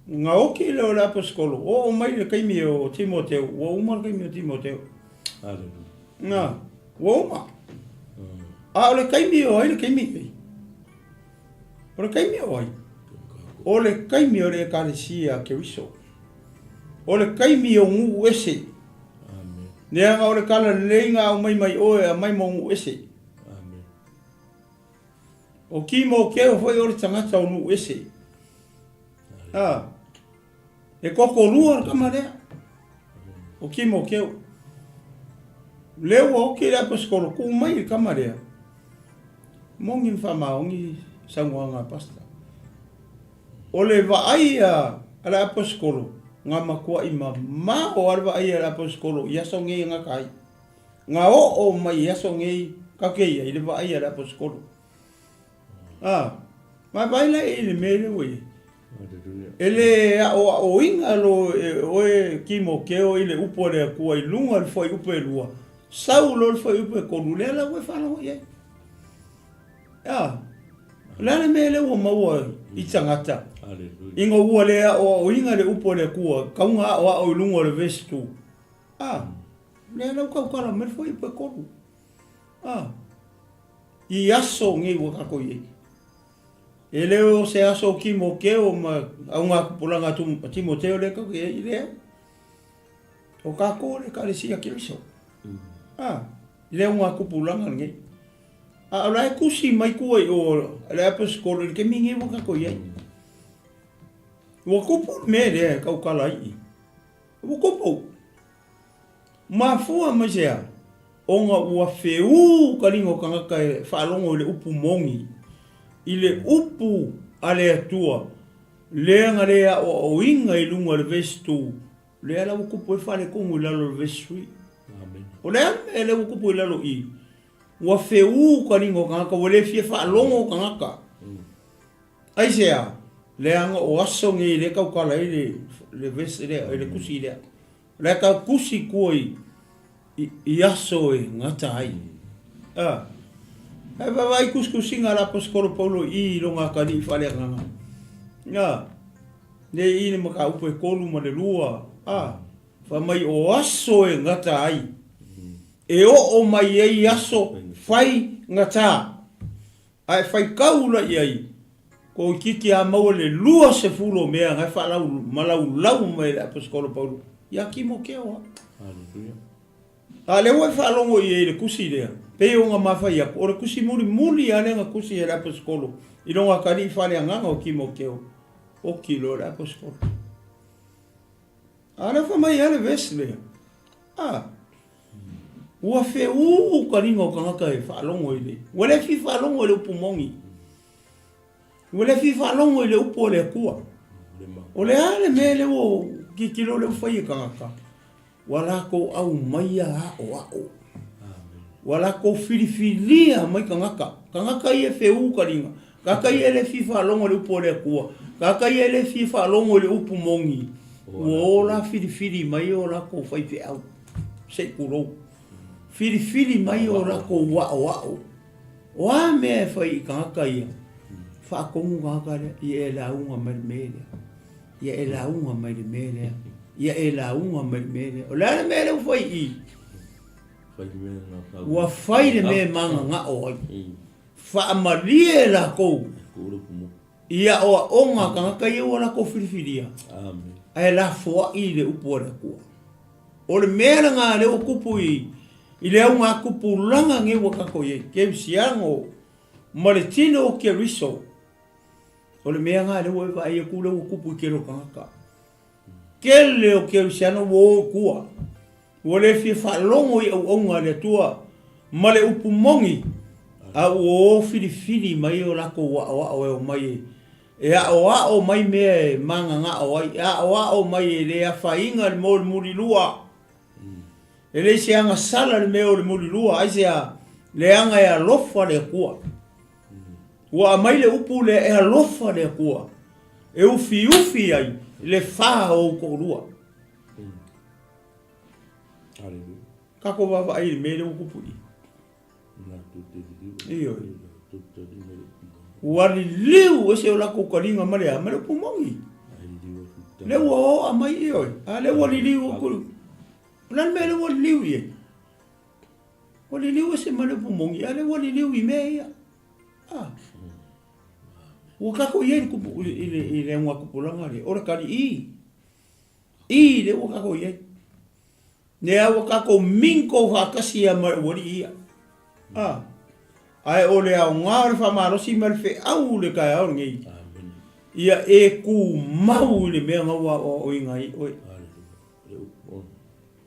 na oti lea o le Aposetolo, oo mai le taimi o Timoteo, ua uma le taimi o Timoteo. Hallelujah. Na, ua uma. A o le taimi o ai le taimi nei? O le taimi o ai? O le taimi o le Ekalesia a Keriso. O le taimi o nuu ese. Amen. Leaga o le talalelei na aumai mai oe, aumai mo nuu ese. Amen. O Timoteo foi o le tagata o nuu ese. A, e kokolua le tama lea. O Timoteo. Lea ua oki le aposetolo, tuu mai le tama lea. Moni ma faamaoni saunoaga a pastor. O le vaai a le aposetolo, na matuai mamao lava le vaai a le aposetolo i aso nei e gata ai. Na oo mai i aso nei tatou te i ai le vaai a le aposetolo. A, vaavaai la i le mea lea ua i ai. E le aoaoina lo e oe Timoteo i le upu a le Atua i luga o le fuaiupu e lua, sau loa le fuaiupu e tolu, lea la ua e faalogo i ai. A, o le a le mea lea ua maua i tagata? Ina ua le aoaoina le upu a le Atua, tatau ona aoao i luga o le verse 2. A, lea la ua tautala mai le fuaiupu e tolu. A, i aso nei ua tatou i ai. E le o se aso o Timoteo ma augatupulaga a Timoteo lea tatou te i ai, e leai. O tatou le Ekalesia Keriso. A, le augatupulaga lenei. A o la e tusi mai tua i o le aposetolo i le taimi nei ua tatou i ai. Ua tupu le mea lea e tautala ai i i. Ua tupu. Mafua mai se a? Ona ua feū ka liga o tagata e faalogo i le upu moni, i le upu a le Atua, lea na le aoaoina i luga o le verse 2, lea la ua kupu ai faaletonu i lalo o le verse 3. O le a le mea lea ua kupu i lalo i i? Ua feū ka liga o tagata, ua le fia faalogo tagata. Aisea? Leaga o aso nei lea e tautala ai le, le verse lea, le tusi lea. O la e tau tusi tua i, i, i aso e gata ai. A. Ae vaavaai tusitusiga a le Aposetolo Paulo i i lona atalii faaleagaga. A. Lea i i le mataupu e 3 ma le 2. A. Fai mai o aso e gata ai. E oo mai ai aso fai gata. Ae faitau la i ai, toeitiiti a maua le 20 o mea na e faalau malaulau mai e le Aposetolo Paulo ia Timoteo a. A lea ua e faalogo i ai i le tusi lea, pei ona mafai atu, o le tusi mulimuli lava lea na tusi e le Aposetolo i lona atalii faaleagaga o Timoteo, oti loa le Aposetolo. A lea fai mai lava le vesi lea, a, ua feū ka liga o tagata e faalogo i le, ua le fia faalogo i le upu moni. Ua le fia faalogo i le upu a le Atua. O le a le mea lea ua tilotilo lea ua fai e tagata? Ua latou aumaia aoao. Ua latou filifilia mai tagata. Tagata ia e feū ka liga. Tagata ia e le fia faalogo i le upu a le Atua. Tagata ia e le fia faalogo i le upu moni. Ua o la filifili mai o latou faifeau. Se i tulou. Filifili mai o latou aoao. O a mea e fai i tagata ia? Faatonu tagata lea, ia e lauga mai le mea lea. Ia e lauga mai le mea lea. Ia e lauga mai le mea lea. O le a le mea lea ua fai i i? Ua fai le mea e magagao ai. Faamalie latou i aoaoga a tagata ia ua latou filifilia, ae lafoai i le upu a le Atua. O le mea lena lea ua tupu i i le augatupulaga nei ua tatou i ai, kerisiano ma le tino o Keriso. O le mea lena lea ua e vaai atu lea ua tupu i tele o tagata. Tele o kerisiano ua o i tua, ua le fia faalogo i auauna a le Atua ma le upu moni, a ua o filifili mai o latou aoao e omai e aoao mai mea e magagao ai, e aoao mai e le afaina le mea o le mulilua. E leai se agasala le mea o le mulilua, aisea? Leaga e alofa le Atua. Ua aumai le upu lea e alofa le Atua, e ufiufi ai le fa o ou toalua. Tatou vaavaai i le mea lea ua tupu i i. Ioe. Ua liliu ese o latou taliga ma le a? Ma le upu moni. Lea ua oa mai, ioe. A lea ua liliu atu. O le a le mea lea ua liliu i ai? Ua liliu ese ma le upu moni, a lea ua liliu i mea ia. A. Ua tatou i ai i le kupu, i le, i le augatupulaga lea, o le tali i. I, lea ua tatou i ai. Lea ua tatou mingle faatasi ia ma le aualii ia. A. Ae o le aoga o le faamalosi ma le feau i le taeao lenei, ia e tumau i le mea na ua aoaoina ai oe.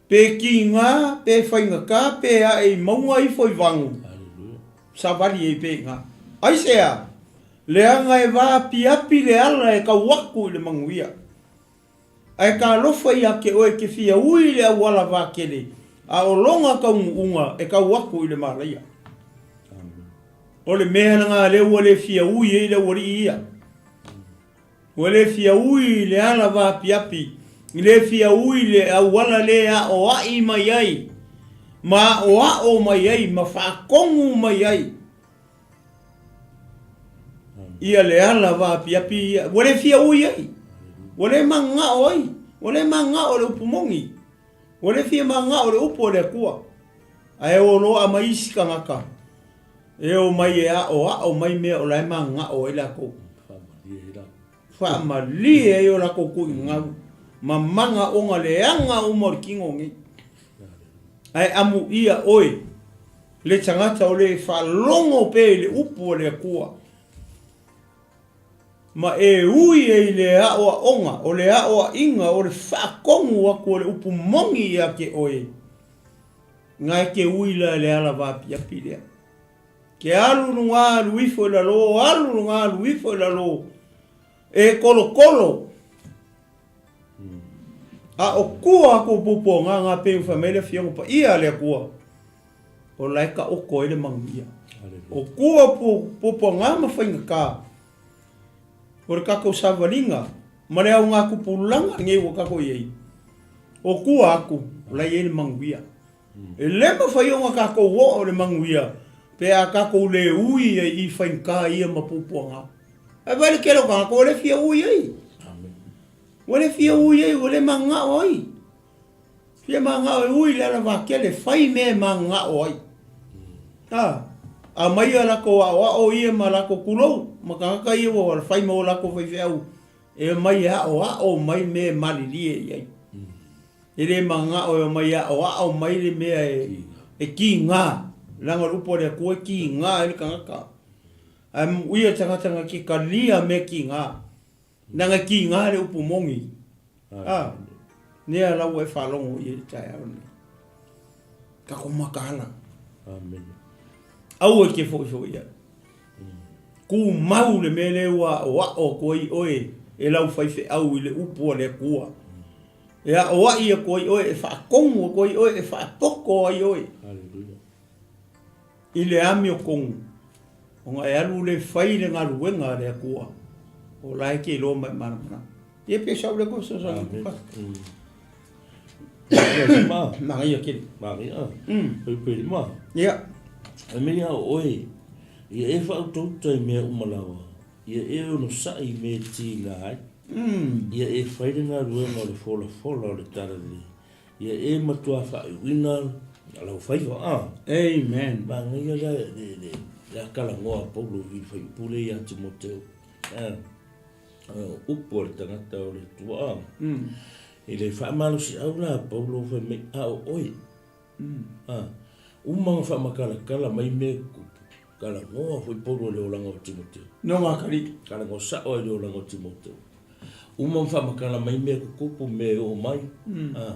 Pe kiga, pe faigata, pe ae i mauga ifo i vagu, savali ai pea i ina. Aisea? Leaga e vaapiapi le ala e tau aku i le manuia. Ae talofa ia te oe e te fia ui i le auala vatele, a o lona taunuuga e tau aku i le malaia. O le mea lena lea ua le fia ui ai le aualii ia. Ua le fia ui i le ala vaapiapi, le fia ui i le auala le aoai mai ai, ma aoao mai ai, ma faatonu mai ai ia le ala vaapiapi ia. Ua le fia ui ai, ua le manao ai, ua le manao i le upu moni, ua le fia manao i le upu a le Atua. Ae o loa mai isi tagata E omai e aoao mai mea o la e magao ai latou. Faamalie ai o latou tuigau ma magaoga leaga uma o le tino nei. Ae amuia oe le tagata o le faalogo pea i le upu a le Atua ma e ui ai i le aoaoga, o le aoaiga, o le faatonu atu o le upu moni ia te oe. Nga e te ui la i le ala vaapiapi lea. Ke alu luga alu ifo i lalo, alu luga alu ifo i lalo, e kolokolo. A o kua aku o pupuaga nga pei ua fai mai le Afioga Paia a le Atua. O la e taoto ai le manuia. O tua o puapuaga ma faigata o le tatou savaliga ma le augatupulaga lenei ua tatou i ai, o tua atu o la e i ai le manuia. E le mafai ona tatou oo i le manuia pe a tatou le ui ai i faigata ia ma puapuaga. Ae vaai le tele o tagata ua le fia ui ai. Ua le fia ui ai, ua le mananao ai. Fia mananao e ui le alavatele, fai mea e mananao ai. A, aumai a latou aoao ia ma latou tulou, ma tagata ia ua fai ma o latou faifeau e omai e aoao mai mea e malilie i ai. E le mananao e omai e aoao mai le mea e kiga, leaga o le upu a le Atua e kiga ai le tagata. Ae muia le tagata na te talia mea kiga. Leaga e kiga le upu moni. A, nea la ua e faalogo i ai i le taeao lenei. Tatou mataala. Amene. Aua e te foifoiai. Tumau le mea lea ua aoao atu ai oe e lau faifeau i le upu a le Atua. E aoai atu ai oe, e faatonu atu ai oe, e faapoto ai oe. Hallelujah. I le amiotonu, ona e alu lea e fai le galuega a le Atua, o la e te iloa ma e malamalama. Ia pe sau le kosa sa Amen. Manaia tele. Manaia. Pei pei ma. Ia. E mea o oe, ia e whautauta i mea uma lava, ia e onosai i mea tiga ai, ia e whai le galuega o le folafola o le talalelei, Ia e matua faaiuina lau faiva, a. Amen. Manaia le, le, le, le atalanoa a Paulo i le fuaiupu lea ia Timoteo. A, upu a le tagata o le Atua, a. I le faamalosiau la a Paulo fai mai, a o oe. A, uma ona faamatalatala mai mea e tutupu, talanoa foi Paulo i le olaga o Timoteo. No ngā kari. Talanoa sao ai i le olaga o Timoteo. Uma ma faamatala mai mea tutupu, mea e oo mai. A,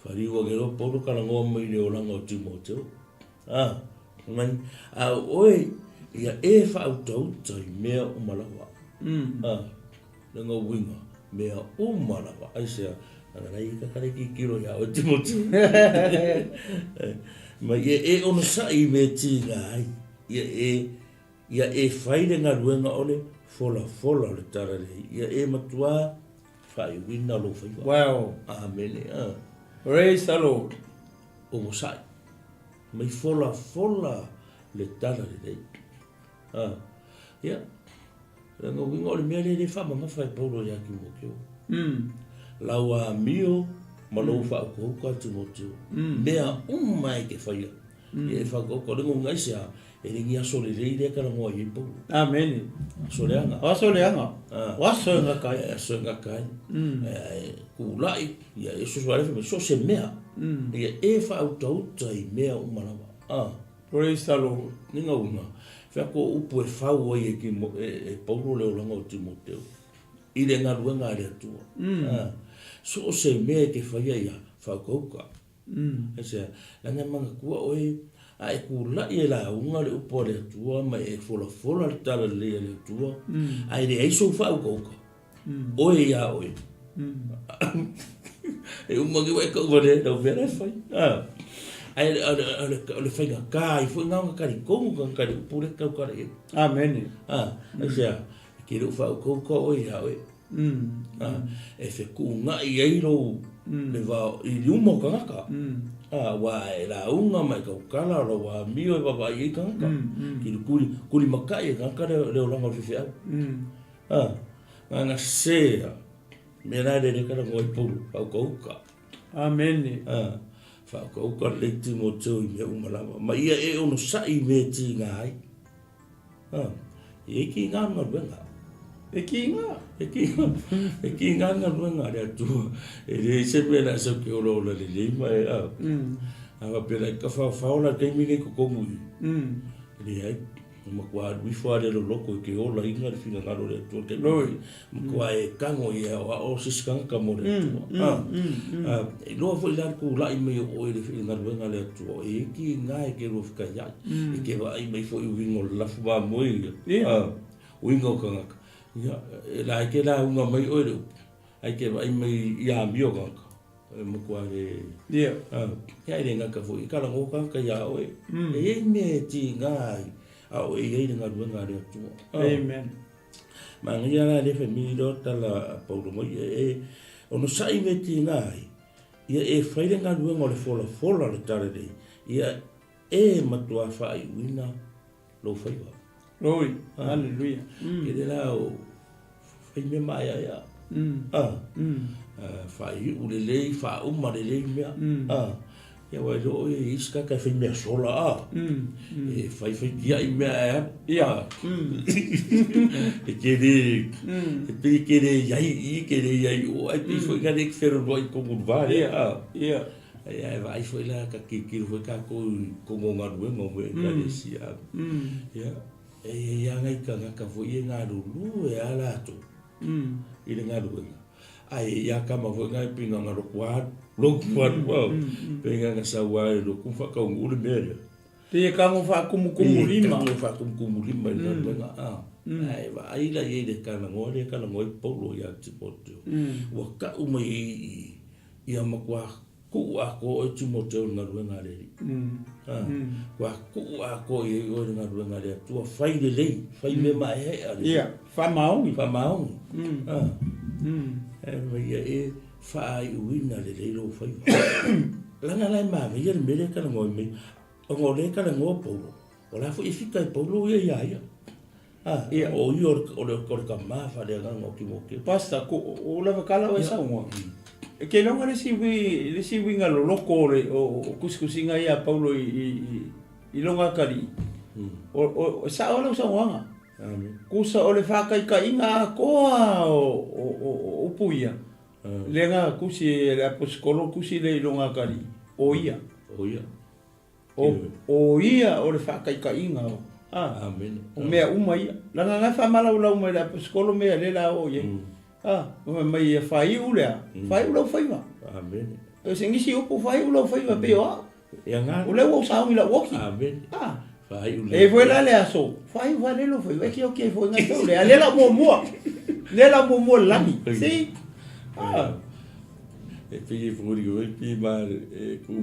whariu ake loa Paulo talanoa mai i le olaga o Timoteo. A, mai, a o oe, ia e whaautauta i mea uma lava. A, le ngauinga, mea uma lava. Aisea, ana lai ka kare ki kiro ia oe Timoteo. Mai, ia e onosai i mea tiga ai. Ia e Ia e fai le galuega o le folafola o le talalelei, ia e matua faaiuina lou faiva. Wow. Amene. A. Praise the Lord. Onosai. Mai folafola le talalelei. A. Ia. Leaga uiga o le mea lea e le faamamafa e Paulo ia Timoteo. Lau amio ma lou faaukauka Timoteo. Mea uma e te faia. Ia e whakaukau le ngonga i sea, e ringi aso lelei lea talanoa i ai Paulo. Amene. Aso leaga. O aso leaga. O aso e ngaka ai. Aso e ngaka ai. Kula'i, ia e soso ale whai, so se mea. Ia e whaautauta i mea uma lava. Praise the Lord. Ni ngaunga. Whea ko upu e whau ai e, Timo, e, e Paulo le olanga o Timoteo. I le ngaluenga a le Atua. So se mea e te whaia ia, whaukauka. Aisea, leaga e manatua oe, a e kulaʻi e lauga le upu a le Atua ma e folafola le talalelei a le Atua, a e leai sou faaukauka, oe iā oe. E uma ake ua e kau wale, lau mea la e fai. Ae o le faigata ai foi na ona talitonu tagata i le upu lea e tautala i ai. Amene. Aisea, e te le o faaukauka oe iā oe. E fetuunai ai lou le va i luma o tagata. Aua e lauga ma e tautala o lau amio e vaavaai ai tagata. Ki le kuli, kuli makai e tagata le, le olaga o le faifeau. Na sese mea la e lele talanoa ai Paulo, faaukauka. Amene. Faaukauka lelei Timoteo i mea uma lava. Ma ia e onosai i mea e tiga ai. E i ki ngā galuega. E ki ngā? E ki ngā. E ki ngā galuega a le Atua. E leai se mea o le a sau ke olaola lelei ma e a. A faapea e kafaofao la taimi nei totonu i. Leai. E matua alu ifo lava le loloto i ke olaina le finagalo o le Atua i le taimi nei. Matua e tago i e aoao se isi tagata mo le Atua. A iloa foi la le tulai mai o oe i le galuega a le Atua, e iti ina e te lua fetaiai, e te vaai mai foi i uiga o le lafu mamoe ia, uiga o tagata. Ia, e la e te lauga mai oe i le upu, ae te vaai mai i amio tagata. E matua le... Ia. Ia e le gata foi i kalago tagata iā oe. E i ai mea e tiga ai a o e i ai le galuega a le Atua. Amen. Manaia la lea fai mai lea tala a Paulo mai ia e onosai mea e tiga ai, ia e fai le galuega o le folafola o le Talalelei, ia e matua faaiuina lou faiva. Oi, haleluia. Ke le la o fai mea maeaea. Faaiu lelei, faauma lelei mea. Ia aua e le o e isi tagata e fai mea sola a. E fai fai tiai mea ae alu. Ia. E ke le, e pei e ke le i ai i i, ke le i ai i o, ae pei foi na le fealualuai i totonu o le va lea a. Ia. Ia ae vaai foi la ka tilotilo foi tatou i totonu o galuega o mea Ekalesia. Ia, e i ai lava nai tagata foi ia e galulue lava latou i le galuega, ae i ai lava tama foi na e pei na ona lotu alu, lotu alu, pei na ona sau lava e lotu ma faataunuu le mea lea. Pei e tago faakumukumulima. Pei e tago faakumukumulima i le galuega. Ae vaai la i ai i le talanoa lea e talanoa ai Paulo ia Timoteo. Ua tau mai ai i i, ia matua tuu atoa oe Timoteo i le galuega a le Alii. Matua tuu atoa i ai oe i le galuega a le Atua, fai lelei, fai mea maeaea lelei. Ia, faamaoni. Faamaoni. Ae ma ia e faaiuina lelei lou faiva. Leaga la e manaia le mea lea e talanoa mai, ona o lea e talanoa Paulo, o la foi e fika e Paulo ia ia ia. Ah, ia. O ia o le, o le tama faaleagaga o Timoteo. Pastor, ko, o lava kala o e saunoa. E ke longa le isi wi, le isi uiga loloko o le, o, o kusikusiga ia a Paulo i, i, i, i lona atalii. O, o, e sao lau saunoaga. Amen. Kusa o le faataitaiga atoa o, o, o, o upu ia. Lea na tusi e le aposetolo tusi lea i lona atalii, o ia. O ia. O, o ia o le faataitaiga o, a, Amene. o mea uma ia. Leaga na faamalaulau mai le aposetolo mea lea la oo i ai. A, fai mai ia faaiu lea, faaiu lau faiva. Amene. E se nisi upu faaiu lau faiva pei o au. Ia nga. O lea ua ou saogi lau oki. Amene. A. Faaiu E foi la le aso, faaiu faalele lau faiva, e ke oki ai foi ngai tau lea. Lea la muamua. Lea la muamua le lagi. See? A. E pei e foliga mai pi ma e ku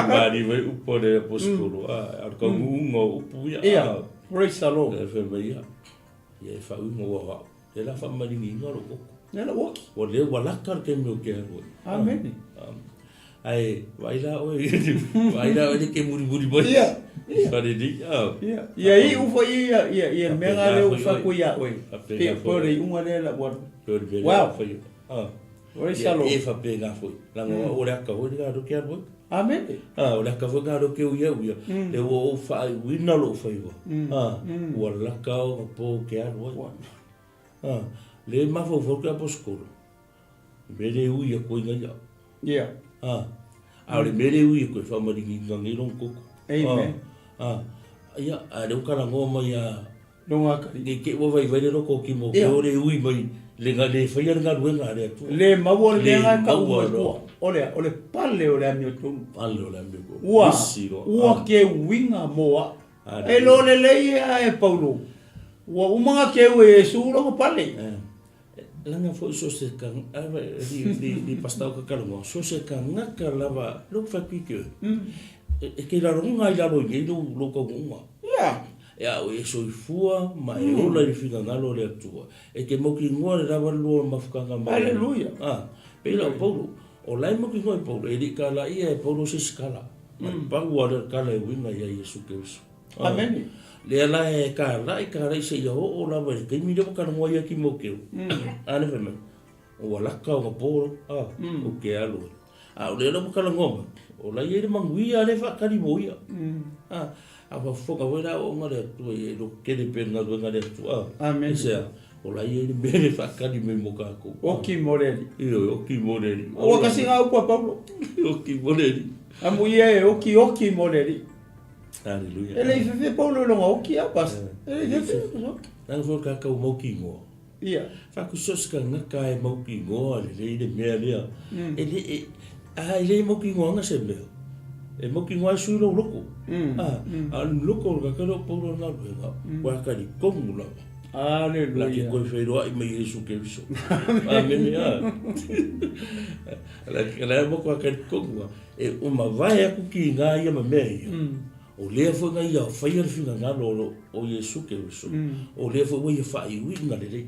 mari mai upu o le aposetolo a o le kaunuuga o upu ia. Ia, praise the Lord. E fai mai ia, ia e faauiga ua o au. E la faamaliliina lou toto. Lea la ua oki. Ua le ua laka le taimi o ke alu ai. Amene. Ae vaai la oe, vaai la oe le ke mulimuli mai. Ia. I fale nei. Ia, ia iu foi ia ia ia mea nga lea ua fai atu ia oe. Pe pe o le iuga lea la ua. Pe o le mea lea Wow. ua fai. Praise Ia the Lord. e faapena foi. Leaga o au o le aka foi le galo ke alu ai. Amene. O le aka foi galo ke ui au ia. Le ua ou faaiuina lou faiva. Ua laka ona po ke alu ai. Le mafaufau ke aposetolo. Mea le ui aku ai ngai au. Ia. A o le mea le ui aku e faamaliliina nei lona toto. Amen. Ia, a lea ua talanoa mai a Lona atalii. Nei te i ua vaivai le loto o Timoteo le ui mai le le faia le galuega a le Atua. Le maua le mea na e tau mai tua. O le a? O le pale o le amiotonu. Pale o le amiotonu. Ua, ua keuiga mo au. E lo lelei ia e Paulo. Ua uma na keu e Iesu lona pale. Leaga foi so se li li pasta o ka kalonga so se kangaka lava lou fai atu i ke e ke laloga ai lalo i nei lou lou taunuuga. Ia. E a oe e soifua ma e ola i le finagalo o le Atua. E te mautinoa le lava le lua mafutaga ma le Aleluia. A, pei la o Paulo, o la e mautinoa e Paulo, e le i kalaia e Paulo se isi kala. Ma le pau lava lea o le kala e uiga ia Iesu Keriso. Amene. Lea la e kalai, kalai seia oo lava i le taimi lea ua talanoa ai ia Timoteo. A lea fai mai, ua laka ona po, a, ou te alu ai. A o lea la ua talanoa mai, o la e i ai le manuia lea e faatali mo ia. A, a faafofoga foi la aoaoga a le Atua ia e lototele pea i le galuega a le Atua. Amene. Aisea? O la e i ai le mea lea e faatali mai mo tatou. Oki mo le Alii. Ioe, oki mo le Alii. Ua kasi ngā upu a Paulo. Oki mo le Alii. Amuia e oki oki mo le Alii. Hallelujah. E le i fefe Paulo i lona oki a pastor. E le i fefe. Leaga foi o tatou mautinoa. Ia. Faatu so se tagata e mautinoa lelei le mea lea. E le e a e le mautinoaga se mea. E mautinoa e sui lou loko. A, a o le loko o le tagata lea o Paulo i le galuega, ua talitonu lava. La ke Aleluia. koe feiloaʻi ma Iesu Keriso. Amene a. La la mo ko ka konga e o mavae aku ki ngā ia ma mea ia. O lea foi nga ia whaia le whingangalo o, o Iesu Keriso. O lea foi ua ia whaaiuiga lelei.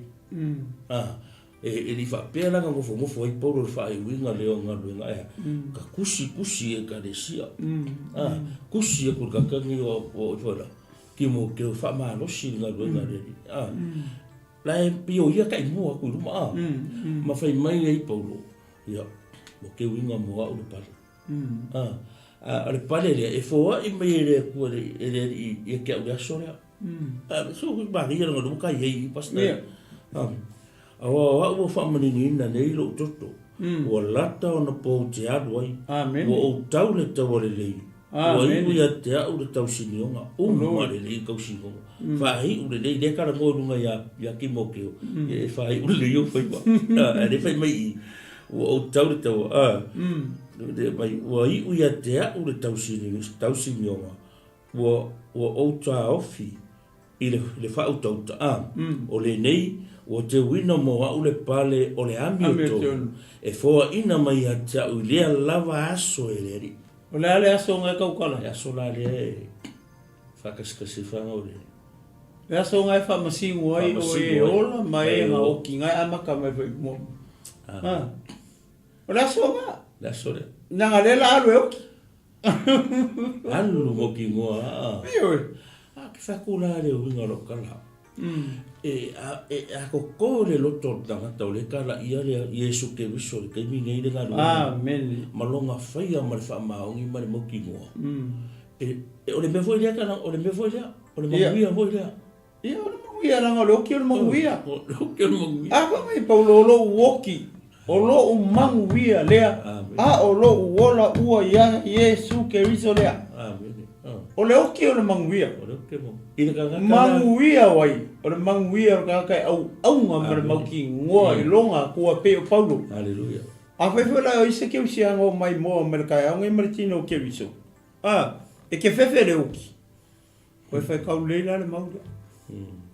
Ah, e, e li whaapea la nga ngofo ngofo ai Paulo le whaaiuiga lea o galuega ea. Ka kusi kusi e ekalesia. Ah, kusi aku le kakangi o o i whaira. Timoteo faamalosi i le galuega a le Alii. A, la e pei o ia ka i mua aku i luma, a, ma fai mai ai Paulo, ia, ua keu uiga mo au le pale. A, a o le pale lea, e foai mai e le Atua e le Alii ia te au le aso lea. A, so manaia lona luma ka i ai i pastor. A, aua o au ua faamaninoina nei lou toto, ua lata ona pou te alu ai, ua ou tau le taua lelei, ua iu ia te au le tausinioga, uma lelei le tausinioga, faaiu lelei, lea talanoa i luga ia, ia Timoteo, ia e faaiu lelei ou faiva, a lea fai mai i i, ua ou tau le taua, a, mai, ua iu ia te au le tausinioga, ua, ua ou taofi I le faautauta, a, o lenei, ua teuina mo au le pale o le amiotonu, e foaina mai ia te au i lea lava aso e le Alii. O le a le aso nga e kaukala? Le aso la lea e faakasikasi fanga o le. Le aso nga e faamasigo ai o e ola ma e nga oki nga e amata mai foi mo. A. O le aso nga. Le aso lea. Nanga le la alu e oki. Alu mo ki ngoa a. Ioe. A ke whaku la le uiga o lou kala. E a e a koko le loto o le tangata o le kala ia le Iesu Keriso le taimi nei le galuega. Amen. Ma longa whaia ma le whaamaongi ma le moki ngoa. E, e o le mea foi lea kana, o le mea foi lea, o le manuia foi lea. Ia, o le manuia, leaga o le oki o le manuia. O le oki o le manuia. A fai mai Paulo, o lou oki, o lou manuia lea, a o lou ola ua ia Iesu Keriso lea. Amene. O le oki o le manuia. O le oki o le manuia. I le tagata Manuia o ai? O le manuia o le tagata e auauna ma le mautinoa i lona Atua e pei o Paulo. Aleluia. Afai foi la o ai se kerisiano o maimoa mai le taeao nei ma le tino o Keriso, a, e ke fefe le oki. Koe whai kau lei la le mau lea.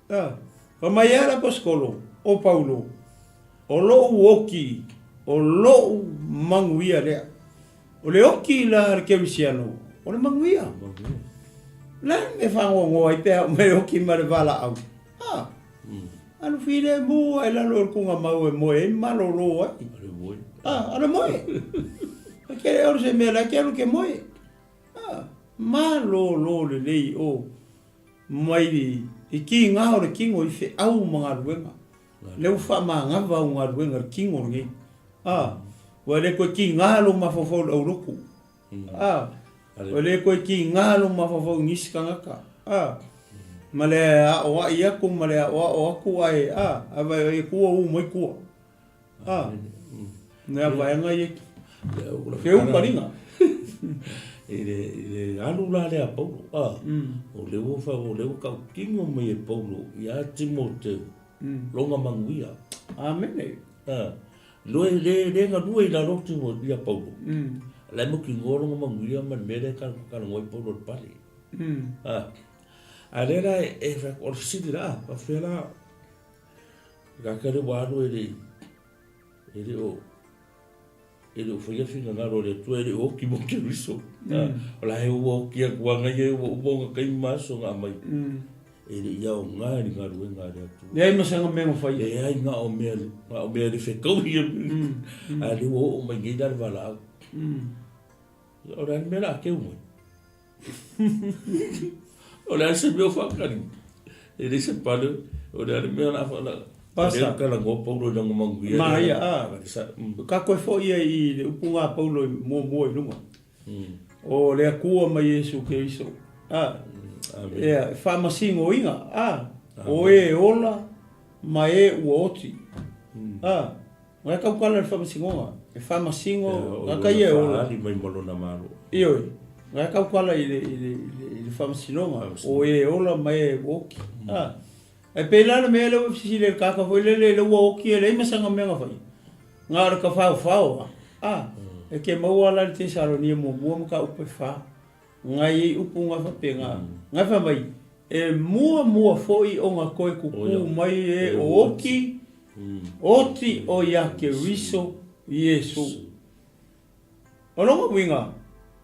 Ah, fa mai a le aposikolo, o Paulo, o lou oki, o lou manuia lea. O le oki la le kerisiano, o le manuia. La me whangongo ai pea o me oki ma le valaau. Ah, alu file mu ai lalo o le kunga mau e moe ai malolo ai. Ale moe. Ah, ale moe. Ke le se mea la ke alu ke moe. A, malōlō lelei o mai i kīngā o le kino i feau ma galuega. Lea ua faamagava au galuega i le kino lenei. A, ua le koe kīngā lou mafaufau i le aulotu. A, ua le koe kīngā lou mafaufau i nisi tagata. A, ma le aʻoaʻi aku ma le aʻoaʻo aku ae, a, a vai e kua ū mai kua. A, nea vaega ia ke uka ringa. I le, i le alu la lea Paulo, a, o le ua wha, o le ua kau kingo mai e Paulo i a Timoteo, longa manuia. Amene. A, loe le, le nga lue i lalo Timoteo ia Paulo. La mo kingo longa manuia ma le mele ka ka ngoi Paulo le pale. A, a le la e, e, o le sili la, a, whea la, Ka kare ua alu e le, e le o, e le o whaia whingangaro le atua, e le o oki mo Keriso. O la he ua oki aku anga ia, ua uma o nga kai maso nga mai. E le ia o ngā ni ngā rue ngā le atua. Le ai masanga mea nga whaia. Le ai ngā o mea, ngā o mea le whekau ia. A le ua o mai ngei la le wala au. O le mea la keu mai. O le a se mea o whakari. E le se pale, o le a le mea la whala. Pasa. Ka la ngō Paulo i langa manguia. Ma ia, a. Ka koe fo ia i le upu ngā Paulo i mua mua i lunga. O le Atua ma Iesu Keriso. A. Ea, e whaamasingo inga. A. O e ola ma e ua oti. A. Ngai kau kala le whamasingonga. E whamasingo, nga kai e ola. Whaali mai ma lona malo. Ioe. Ngai kau kala i le, i le, i le, i le whamasinonga. O e ola ma e oki. Ah. E pēlā le mea le ua fisili le kaka foi lele le ua oki e le masanga mea nga whai. Ngā o le ka whao whao a. Ah. E ke maua la le Tesalonia mua mua ma ka upe wha. Ngai e upu ngā whape ngā. Ngai wha mai. E muamua foi ona toe kukū mai e o oti, oti o ia Keriso Iesu. O lona uiga,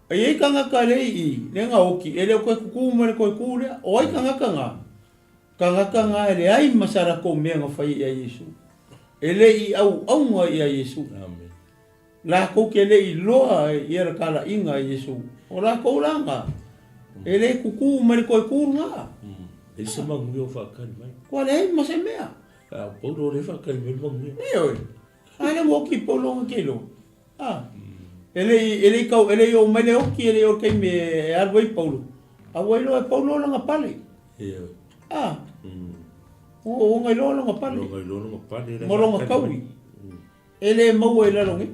e i ai tagata lea i i, lea na oti, e le o toe kukū mai le toe kū lea. O ai tagata na? Tagata na e leai ma sa latou mea na faia ia Iesu. E le i auauna ia Iesu. Lakou te le i loa ia le talaiga a Iesu, o lakou la na, e le kuku mai le toe ku lena. E se manuia o faakali mai. Kua leai ma se mea. A o Paulo o lea e faakali mai le manuia. Ioe. A le ua oki Paulo ona ke iloa. A. E le i, e le i kau, e le i oo mai le oki, e le i oo i le taimi e alu ai Paulo. A ua iloa e Paulo lana pale. Ioe. A. Ua, ua iloa lona pale. Ua iloa lona pale. Ma lona taui. E le maua i lalo nei.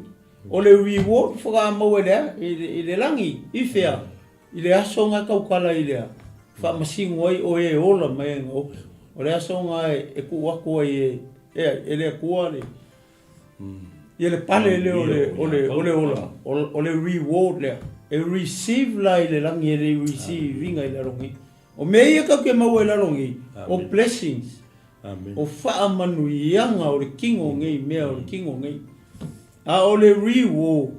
O le reward faatoa maua i le a? I le lagi. I fea? I le aso na tautala i le a? Faamasino ai oe e ola mai ai na oki. O le aso na e tuu atu ai e, e ai? E le Atua le, ia le pale lea o le, o le, o le ola, o le reward lea. E receive la i le lagi e le i receive ina i lalo nei. O mea ia tatou te maua i lalo nei, o blessings. O faamanuiaga o le kino nei mea o le kino nei. A o le reward,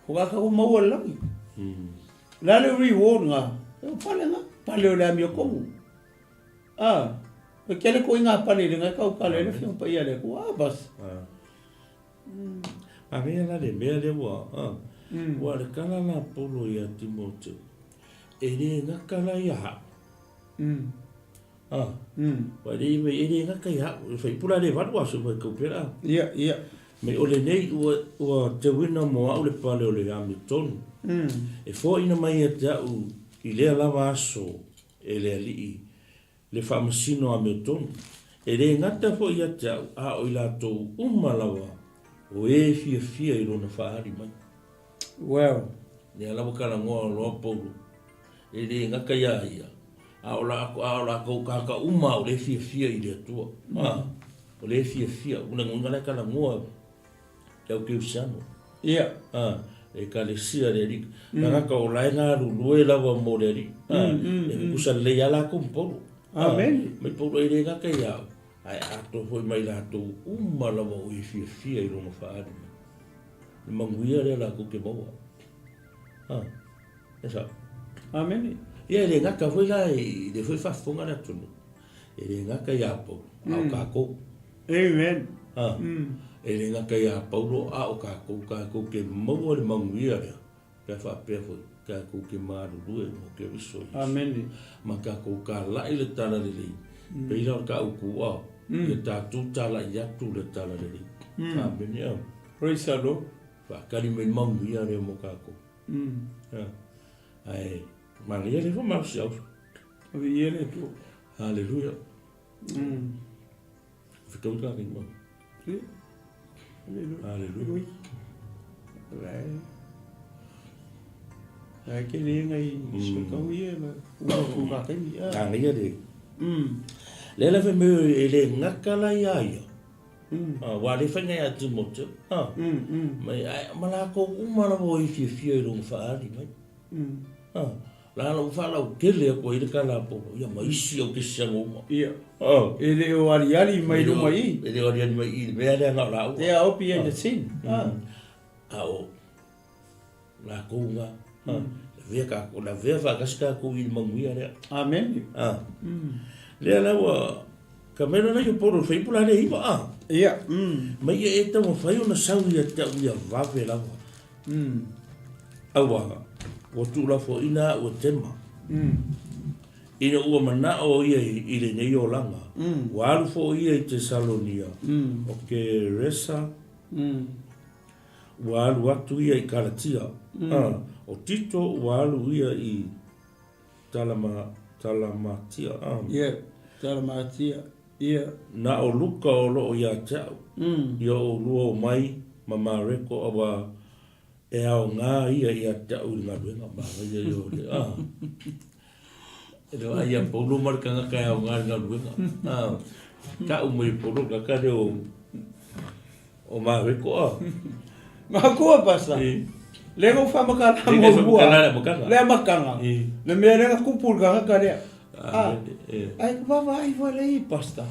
faatoa tatou maua i le lagi. O le a le reward lena? O pale lena, pale o le amiotonu. A, e tele ituaiga pale i le na e tautala ai le Afioga Paia a le Atua. A basi. Manaia la le mea lea ua, ua le tala la a Paulo ia Timoteo, e le gata la ia ha'u. A, ua le mai e le gata ia ha'u, e faipula le valu aso mai kau pera. Ia, ia. Mai o lenei ua, ua teuina mo a'u le pale o le amiotonu. E foaina mai ia te a'u i lea lava aso e le Alii le faamasino amiotonu. E le gata foi ia te a'u a o i latou uma lava o e fiafia i lona faaali mai. Well. Lea lava talanoa loa Paulo, e le gata iā ia, a o la, a o latou kāka uma o le fiafia i le Atua. A, o le fiafia, o le uiga la e talanoa e au Kerisiano. Ia. A, Ekalesia le Alii. Tagata o la e galulue lava mo le Alii. A, e kukusa lelei lava latou ma Paulo. Amene. Mai Paulo e le gata ia au, ae atoa foi ma i latou uma lava o e fiafia i lona faaali mai. Le manuia lea latou te maua. A, e sao. Amene. Ia e le gata foi la i le foi faafofoga le atunuu. E le gata ia Paulo, a o tatou. Amen. A, e le gata iā Paulo, a o tatou, tatou te maua le manuia lea, pe a faapea foi, tatou te malulue mo Keriso Iesu. Amene. Ma tatou talai le Talalelei, pei la o le taʻu tuuao, ia tatou talai atu le Talalelei. Amene. A. Praise the Lord. Faatali mai le manuia lea mo tatou. A, ae manaia le ifo malosiau. Viia le Atua. Haleluia. Fetau ta ki mau. Haleluia. Ai ke le ngai fetau ia la ua ku ka taimi. A ngai ia le. Le la fe me e le ngaka la ia ia. Wa le whainga ia Timoteo. Mai ai ma la ko uma la wo i fiafia i longa whaali mai. La la ufa lau tele aku ai le kala polo. Ia ma isi au ke sianga uma. Ia. Oh. E le o aliali mai luma i. E le o aliali mai i. Mea lea ngā la ua. They are opi in the scene. A o. La kou ngā. La vea ka, la vea whaakasi ka kou i manguia lea. Amen. Lea la ua, ka mea la i o polo whai pula le hiwa a. Ia. Mai e e tau whai ona sau ia te au ia vave lawa. Aua, ua tuulafoaina au e Tema. Ina ua manao ia i lenei olaga, ua alu foi ia i Tesalonia, o Keresa, ua alu atu ia i Kalatia, o Tito ua alu ia i Talamatia. Ia, Talamatia, ia. Na o Luka o lo o ia te au, ia oulua omai ma Mareko aua e aoga ia ia te au i le galuega. Manaia ia o le, ah. E le vaai ia Paulo ma le tagata e aoga i le galuega. Ah. Tau mai e Paulo le tagata lea o, o Mareko, ah. Makua pasa. Le na ou faamatala muamua. Le amataga. Le mea lea na tupu i le tagata lea. Ae vaavaai foi lea i pastor.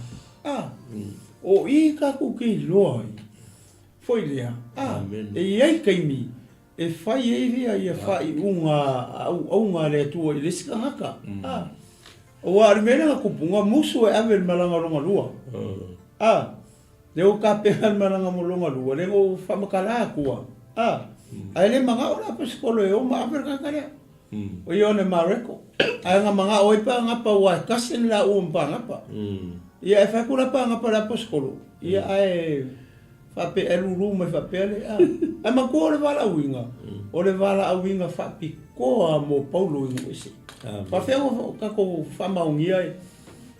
O i tatou te iloa ai foi lea, e i ai taimi e fai ai ia faaiuga a auauna a le Atua i le isi tagata. Aua o le mea lea na tupu, na musu e ave i le malaga lona lua. Lea ua tapena le malaga mo lona lua, lea na ou faamatala atua, ae le manao le aposetolo e o ma ave le tagata lea. O Ioane Mareko. Ae na manao ai Paanapa aua e tasi le laua ma Paanapa. Ia e fai atu la Paanapa i le aposetolo, ia ae faapea e lulu mai faapea le a. Ae matua o le valaauina, o le valaauina faapitoa mo Paulo i nuu ese. Faafefea ona tatou faamaonia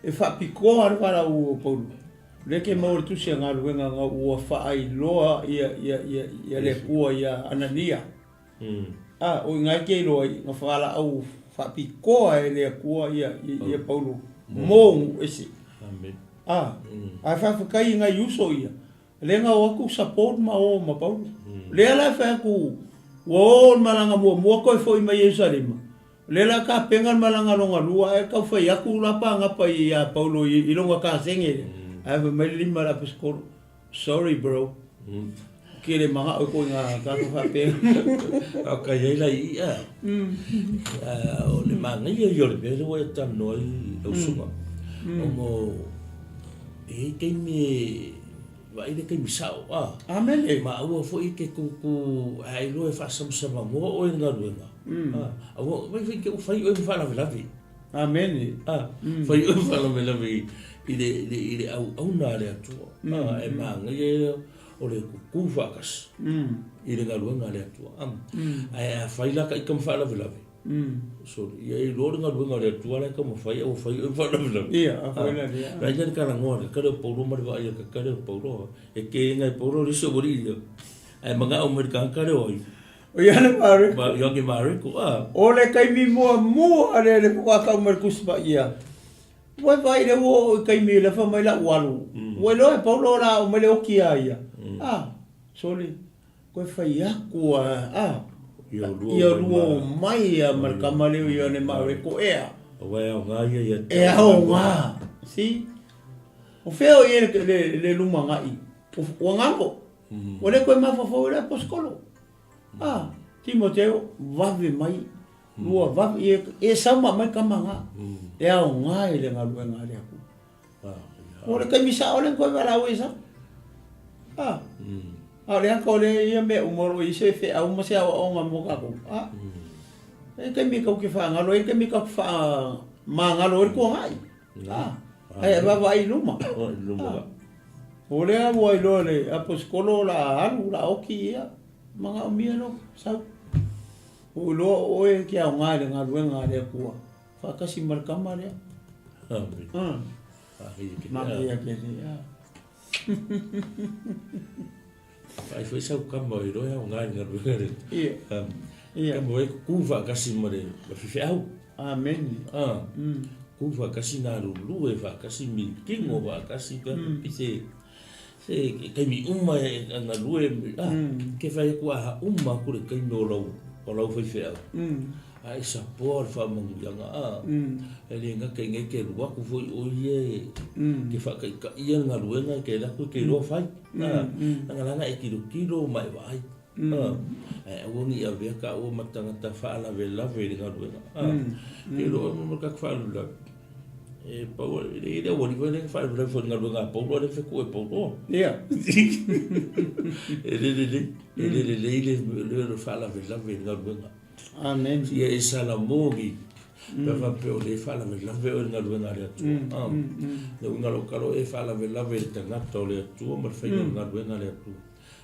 e faapitoa le valaau o Paulo? Lea ke maua le tusi a galuega na ua faailoa ia le Atua ia Anania. A, o i ina e te iloa ai, na valaau faapitoa e le Atua ia Paulo mo nuu ese. A, ae faafetai i nai uso ia, lea na o atu support ma o ma Paulo. Lea la e fai atu, ua o le malaga muamua toe foi mai Ierusalema, lea la tapena le malaga lona lua, ae tau fai atu la Panapa ia Paulo i lona kasege lea, ae fai mai le lima o le aposetolo, Sorry bro. Ke le manao ko ina ka faapea. A ka iai la ia. O le manaia ia o le mea lea ua e talanoa ai lau susuga. Ona e i ai taimi e vaai le taimi sao a. Amene. Ma aua foi e te tutu a iloa e faasamasamamoa oe i le galuega. Aua vai foi te ua fai oe ma faalavelave. Amene. A, fai oe ma faalavelave i le, i le, i le auauna a le Atua. A, e manaia ia o le kukū faatasi i le galuega a le Atua. A, ae a fai la ka ita ma faalavelave, sorry, ia e iloa le galuega a le Atua la e taumafai ae ua fai oe ma faalavelave. Ia, a foi la lea. Vaai la le talanoa a le kale o Paulo ma le vaai a le kale o Paulo. E kēnga e Paulo le isi o alii ia. Ae manao mai le tagata lea o ai? O Ioane Mareko. Ma Ioane Mareko, a. O le taimi muamua lea le faatoa tau mai le Tusi Paia. Ua vaai lea ua oo i taimi lea fai mai lau alu. Ua iloa e Paulo o le a oo mai le oti ia ia. A, sole, toe fai atu a, a. Ia lua omai a ma le tama lea o Ioane Mareko ea. Aua e aoga ia ia te. E aoga. See? O fea o i ai le lumanai? Ua galo. Ua le toe mafaufau i le aposetolo. A, Timoteo, vave mai, lua vave, ia e sau ma aumai tama na, e aoga i le galuega a le Atua. O le taimi sao lea na toe valaau ai e sau. A, a o le ata o lea ia mea uma o lo o i ai se feau ma se aoaoga mo tatou. A, e i ai taimi tatou te faagalo ai, e i ai taimi tatou te faamagalo ai le tuanai. A, ae vaavaai i luma. A, o lea ua iloa e le aposetolo o le a alu, o le a oti ia, manaomia lou sau. Ua ou iloa o oe e te aoga i le galuega a le Atua, faatasi ma le tama lea. Amen. Manaia tele. Vaai foi sau kama o iloa e aoga i le galuega lea. Ia. Ia. Kama e kū faatasi ma le faifeau. Amene. Kū faatasi galulue faatasi mitino faatasi se se taimi uma e galue ke fai atu a uma atu le taimi o lau o lau faifeau. A e sapoa le faamanuiaga a e le gata i nei ke alu atu foi o ia e ke faataitaia le galuega e ke alu atu e ke iloa fai. Leaga la na e tilotilo ma e vaai. Ae aua ne i avea taua ma tagata faalavelave i le galuega. Ke iloa oe ma le tatou faalavelave, e pau e le aualii foi lea na faalavelave foi i le galuega a Paulo, a o lea na fetuʻu e Paulo. Ia. E le lelei, e le lelei le faalavelave i le galuega. Amen. Ia e salamoli Pe a faapea o lea e faalavelave oe i le galuega a le Atua. Le uiga o lou tala, e faalavelave i le tagata o le Atua ma le faiga o le galuega a le Atua.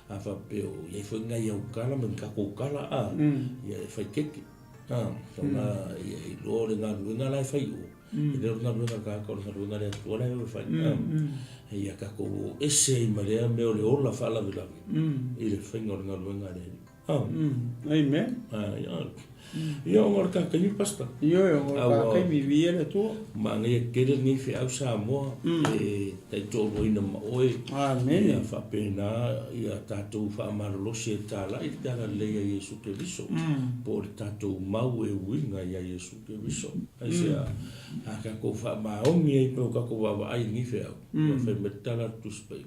A faapea o i ai foi ni nai au tala ma ni tatou tala, a, ia e fai keke. Ona ia iloa le galuega la e fai i o, e le o le galuega a le tagata o le galuega a le Atua la e o e fai. Ia tatou o ese ai ma lea mea o le ola faalavelave i le faiga o le galuega a le Alii. Amen. Ia ona o le kakaimi Pastor. Ioe, ona o le kakaimi, viia le Atua. Manaia tele lenei feau Samoa e taitoaluaina ma oe. Amene. Ia faapena ia tatou faamalolosi e talai le Tala Lelei a Iesu Keriso, po o le tatou mau e uiga ia Iesu Keriso. Aisea, a tatou faamaoni ai pe o tatou vaavaai i lenei feau, ua fai mai le tala a le Tusi Paia,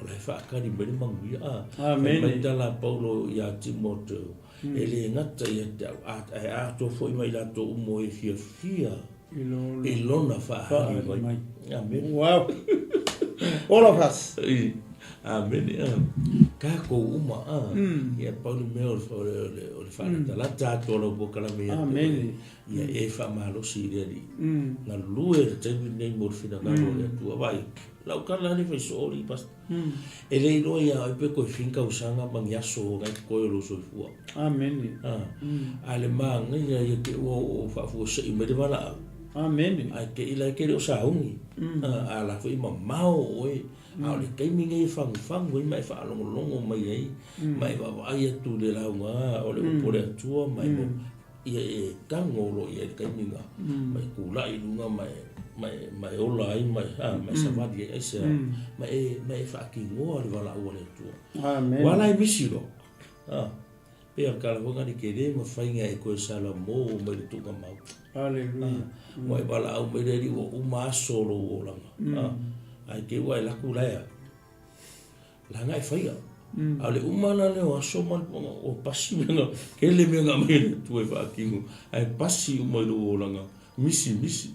O la e faatali mai le manuia. A, fai mai tala a Paulo ia Timoteo, E le gata ia te au, ae atoa foi ma i latou uma o e fiafia i lona faaali mai. Amene. Wow. All of us. Amene. Tatou uma. Ia pau le mea o le faalatalata atu o lau polokalame ia te oe. Ia e faamalosi i le Alii. Galue le taimi lenei mo le finagalo o le Atua. Vaai. Lau tala lea fai soo alii pastor. E le iloa ia oe pe toe fing tausaga ma ni aso o nai totoe o lou soifua. Amene. A le manaia ia te ua oo faafuasei mai le valaau. Amene. Ae te i la e te le o sauni. A la foi mamao oe. A o le taimi nei e fagufagu ai ma e faalogologo mai ai ma e vaavaai atu i le lauga o le upu a le Atua ma e Ia e tago loa i ai i le taimi na, ma e tulai i luga ma e, ma e, ma e ola ai ma e, a, ma e savali ai, aisea, ma e, ma e faatinoa le valaau a le Atua. Amen. Ua ala e misi loa. A, pei o le tala foi lena, e le mafai ona e toe salamo mai le tuugamau. Hallelujah. Ua e valaau mai le Alii ua uma aso o lou olaga. A, ae te i ua e alu atu la e a? Leaga e faia. A o le uma la lea o aso ma ua pasi mea na, tele mea na aumai e le Atua e faatino, ae pasi uma i lou olaga, misi misi.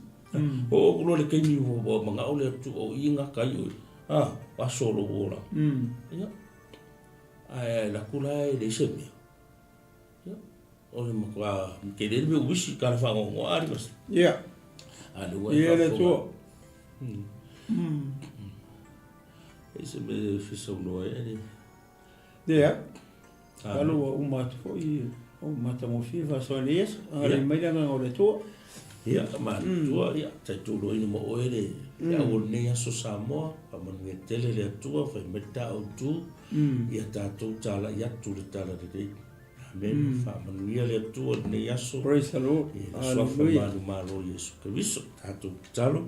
Oo atu loa i le taimi ua manao le Atua o i e gata ai oe, a, o aso o lou olaga. Ia, ae alu atu la e leai se mea. Ia, o le matua tele le mea ua misi, tala faanoanoa a le Ia. A lea ua e Ia le Atua. E se mea e fia saunoa ai ale. Ia. Masalo ua uma atu foi o matagofie faasoa nei aso. Agalelei mai le agaga o le Atua. Ia, malitua, ia, taituluaina ma oe le au o lenei aso Samoa, faamanuia tele le Atua, fai mai le ta autu, ia tatou talai atu le Tala Lelei. Amene. Faamanuia le Atua i lenei aso. Praise the Lord. I le suafa manumalo o Iesu Keriso. Tatou tatalo.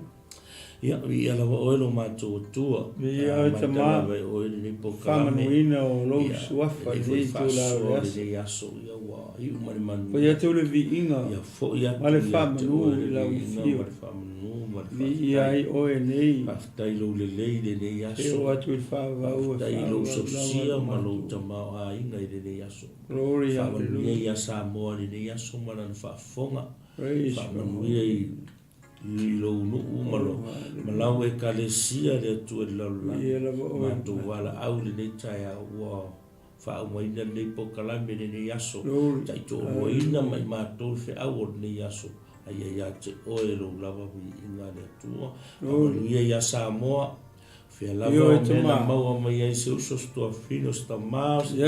Ia, viia lava oe lo matou Atua. Viia oe Tama. Lava e oe lenei polokalame. Faamanuina o lou suafa i lenei itula o le aso. Lenei aso, ia ua iu ma le manuia. Foi atu le viiga Ia foi atu ma le faamanu i lau afio. Ma le faamanu ma le faafetai. Viia ai oe nei. Faafetai i lou lelei i lenei aso. E oo atu i le faavau e Faafetai i lou faavau lava sosia le ma lou matou. tamaoaiga i lenei aso. Glory, Faamanuia hallelujah. ia Samoa i lenei aso ma lana faafofoga. Praise God. Faamanuia i I lou nuu ma lo ma lau Ekalesia le Atua i le lalolagi, matou valaau i lenei taeao ua faaumaina lenei polokalame i lenei aso, taitoaluaina ma i matou le feau o lenei aso, a ia ia te oe lou lava viiga le Atua. Faamanuia ia Samoa, fea lava o mea na maua mai ai se uso, se tuafafine, o se tama, o se tina,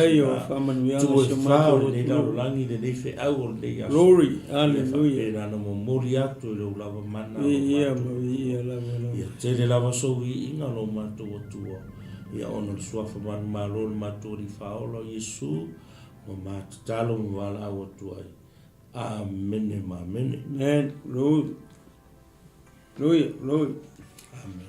tu e fa o lenei lalolagi, lenei feau o lenei aso. Ia faapena ona momoli atu i lou lava mana o lo matou Atua. Ia tele lava sou viiga o lo matou Atua, ia ona o le Suafa manumalo o le matou Alii Faaola o Iesu, ua matatalo ma valaau atu ai. Amene ma amene. Amen. Glory. Glory. Glory. Amene.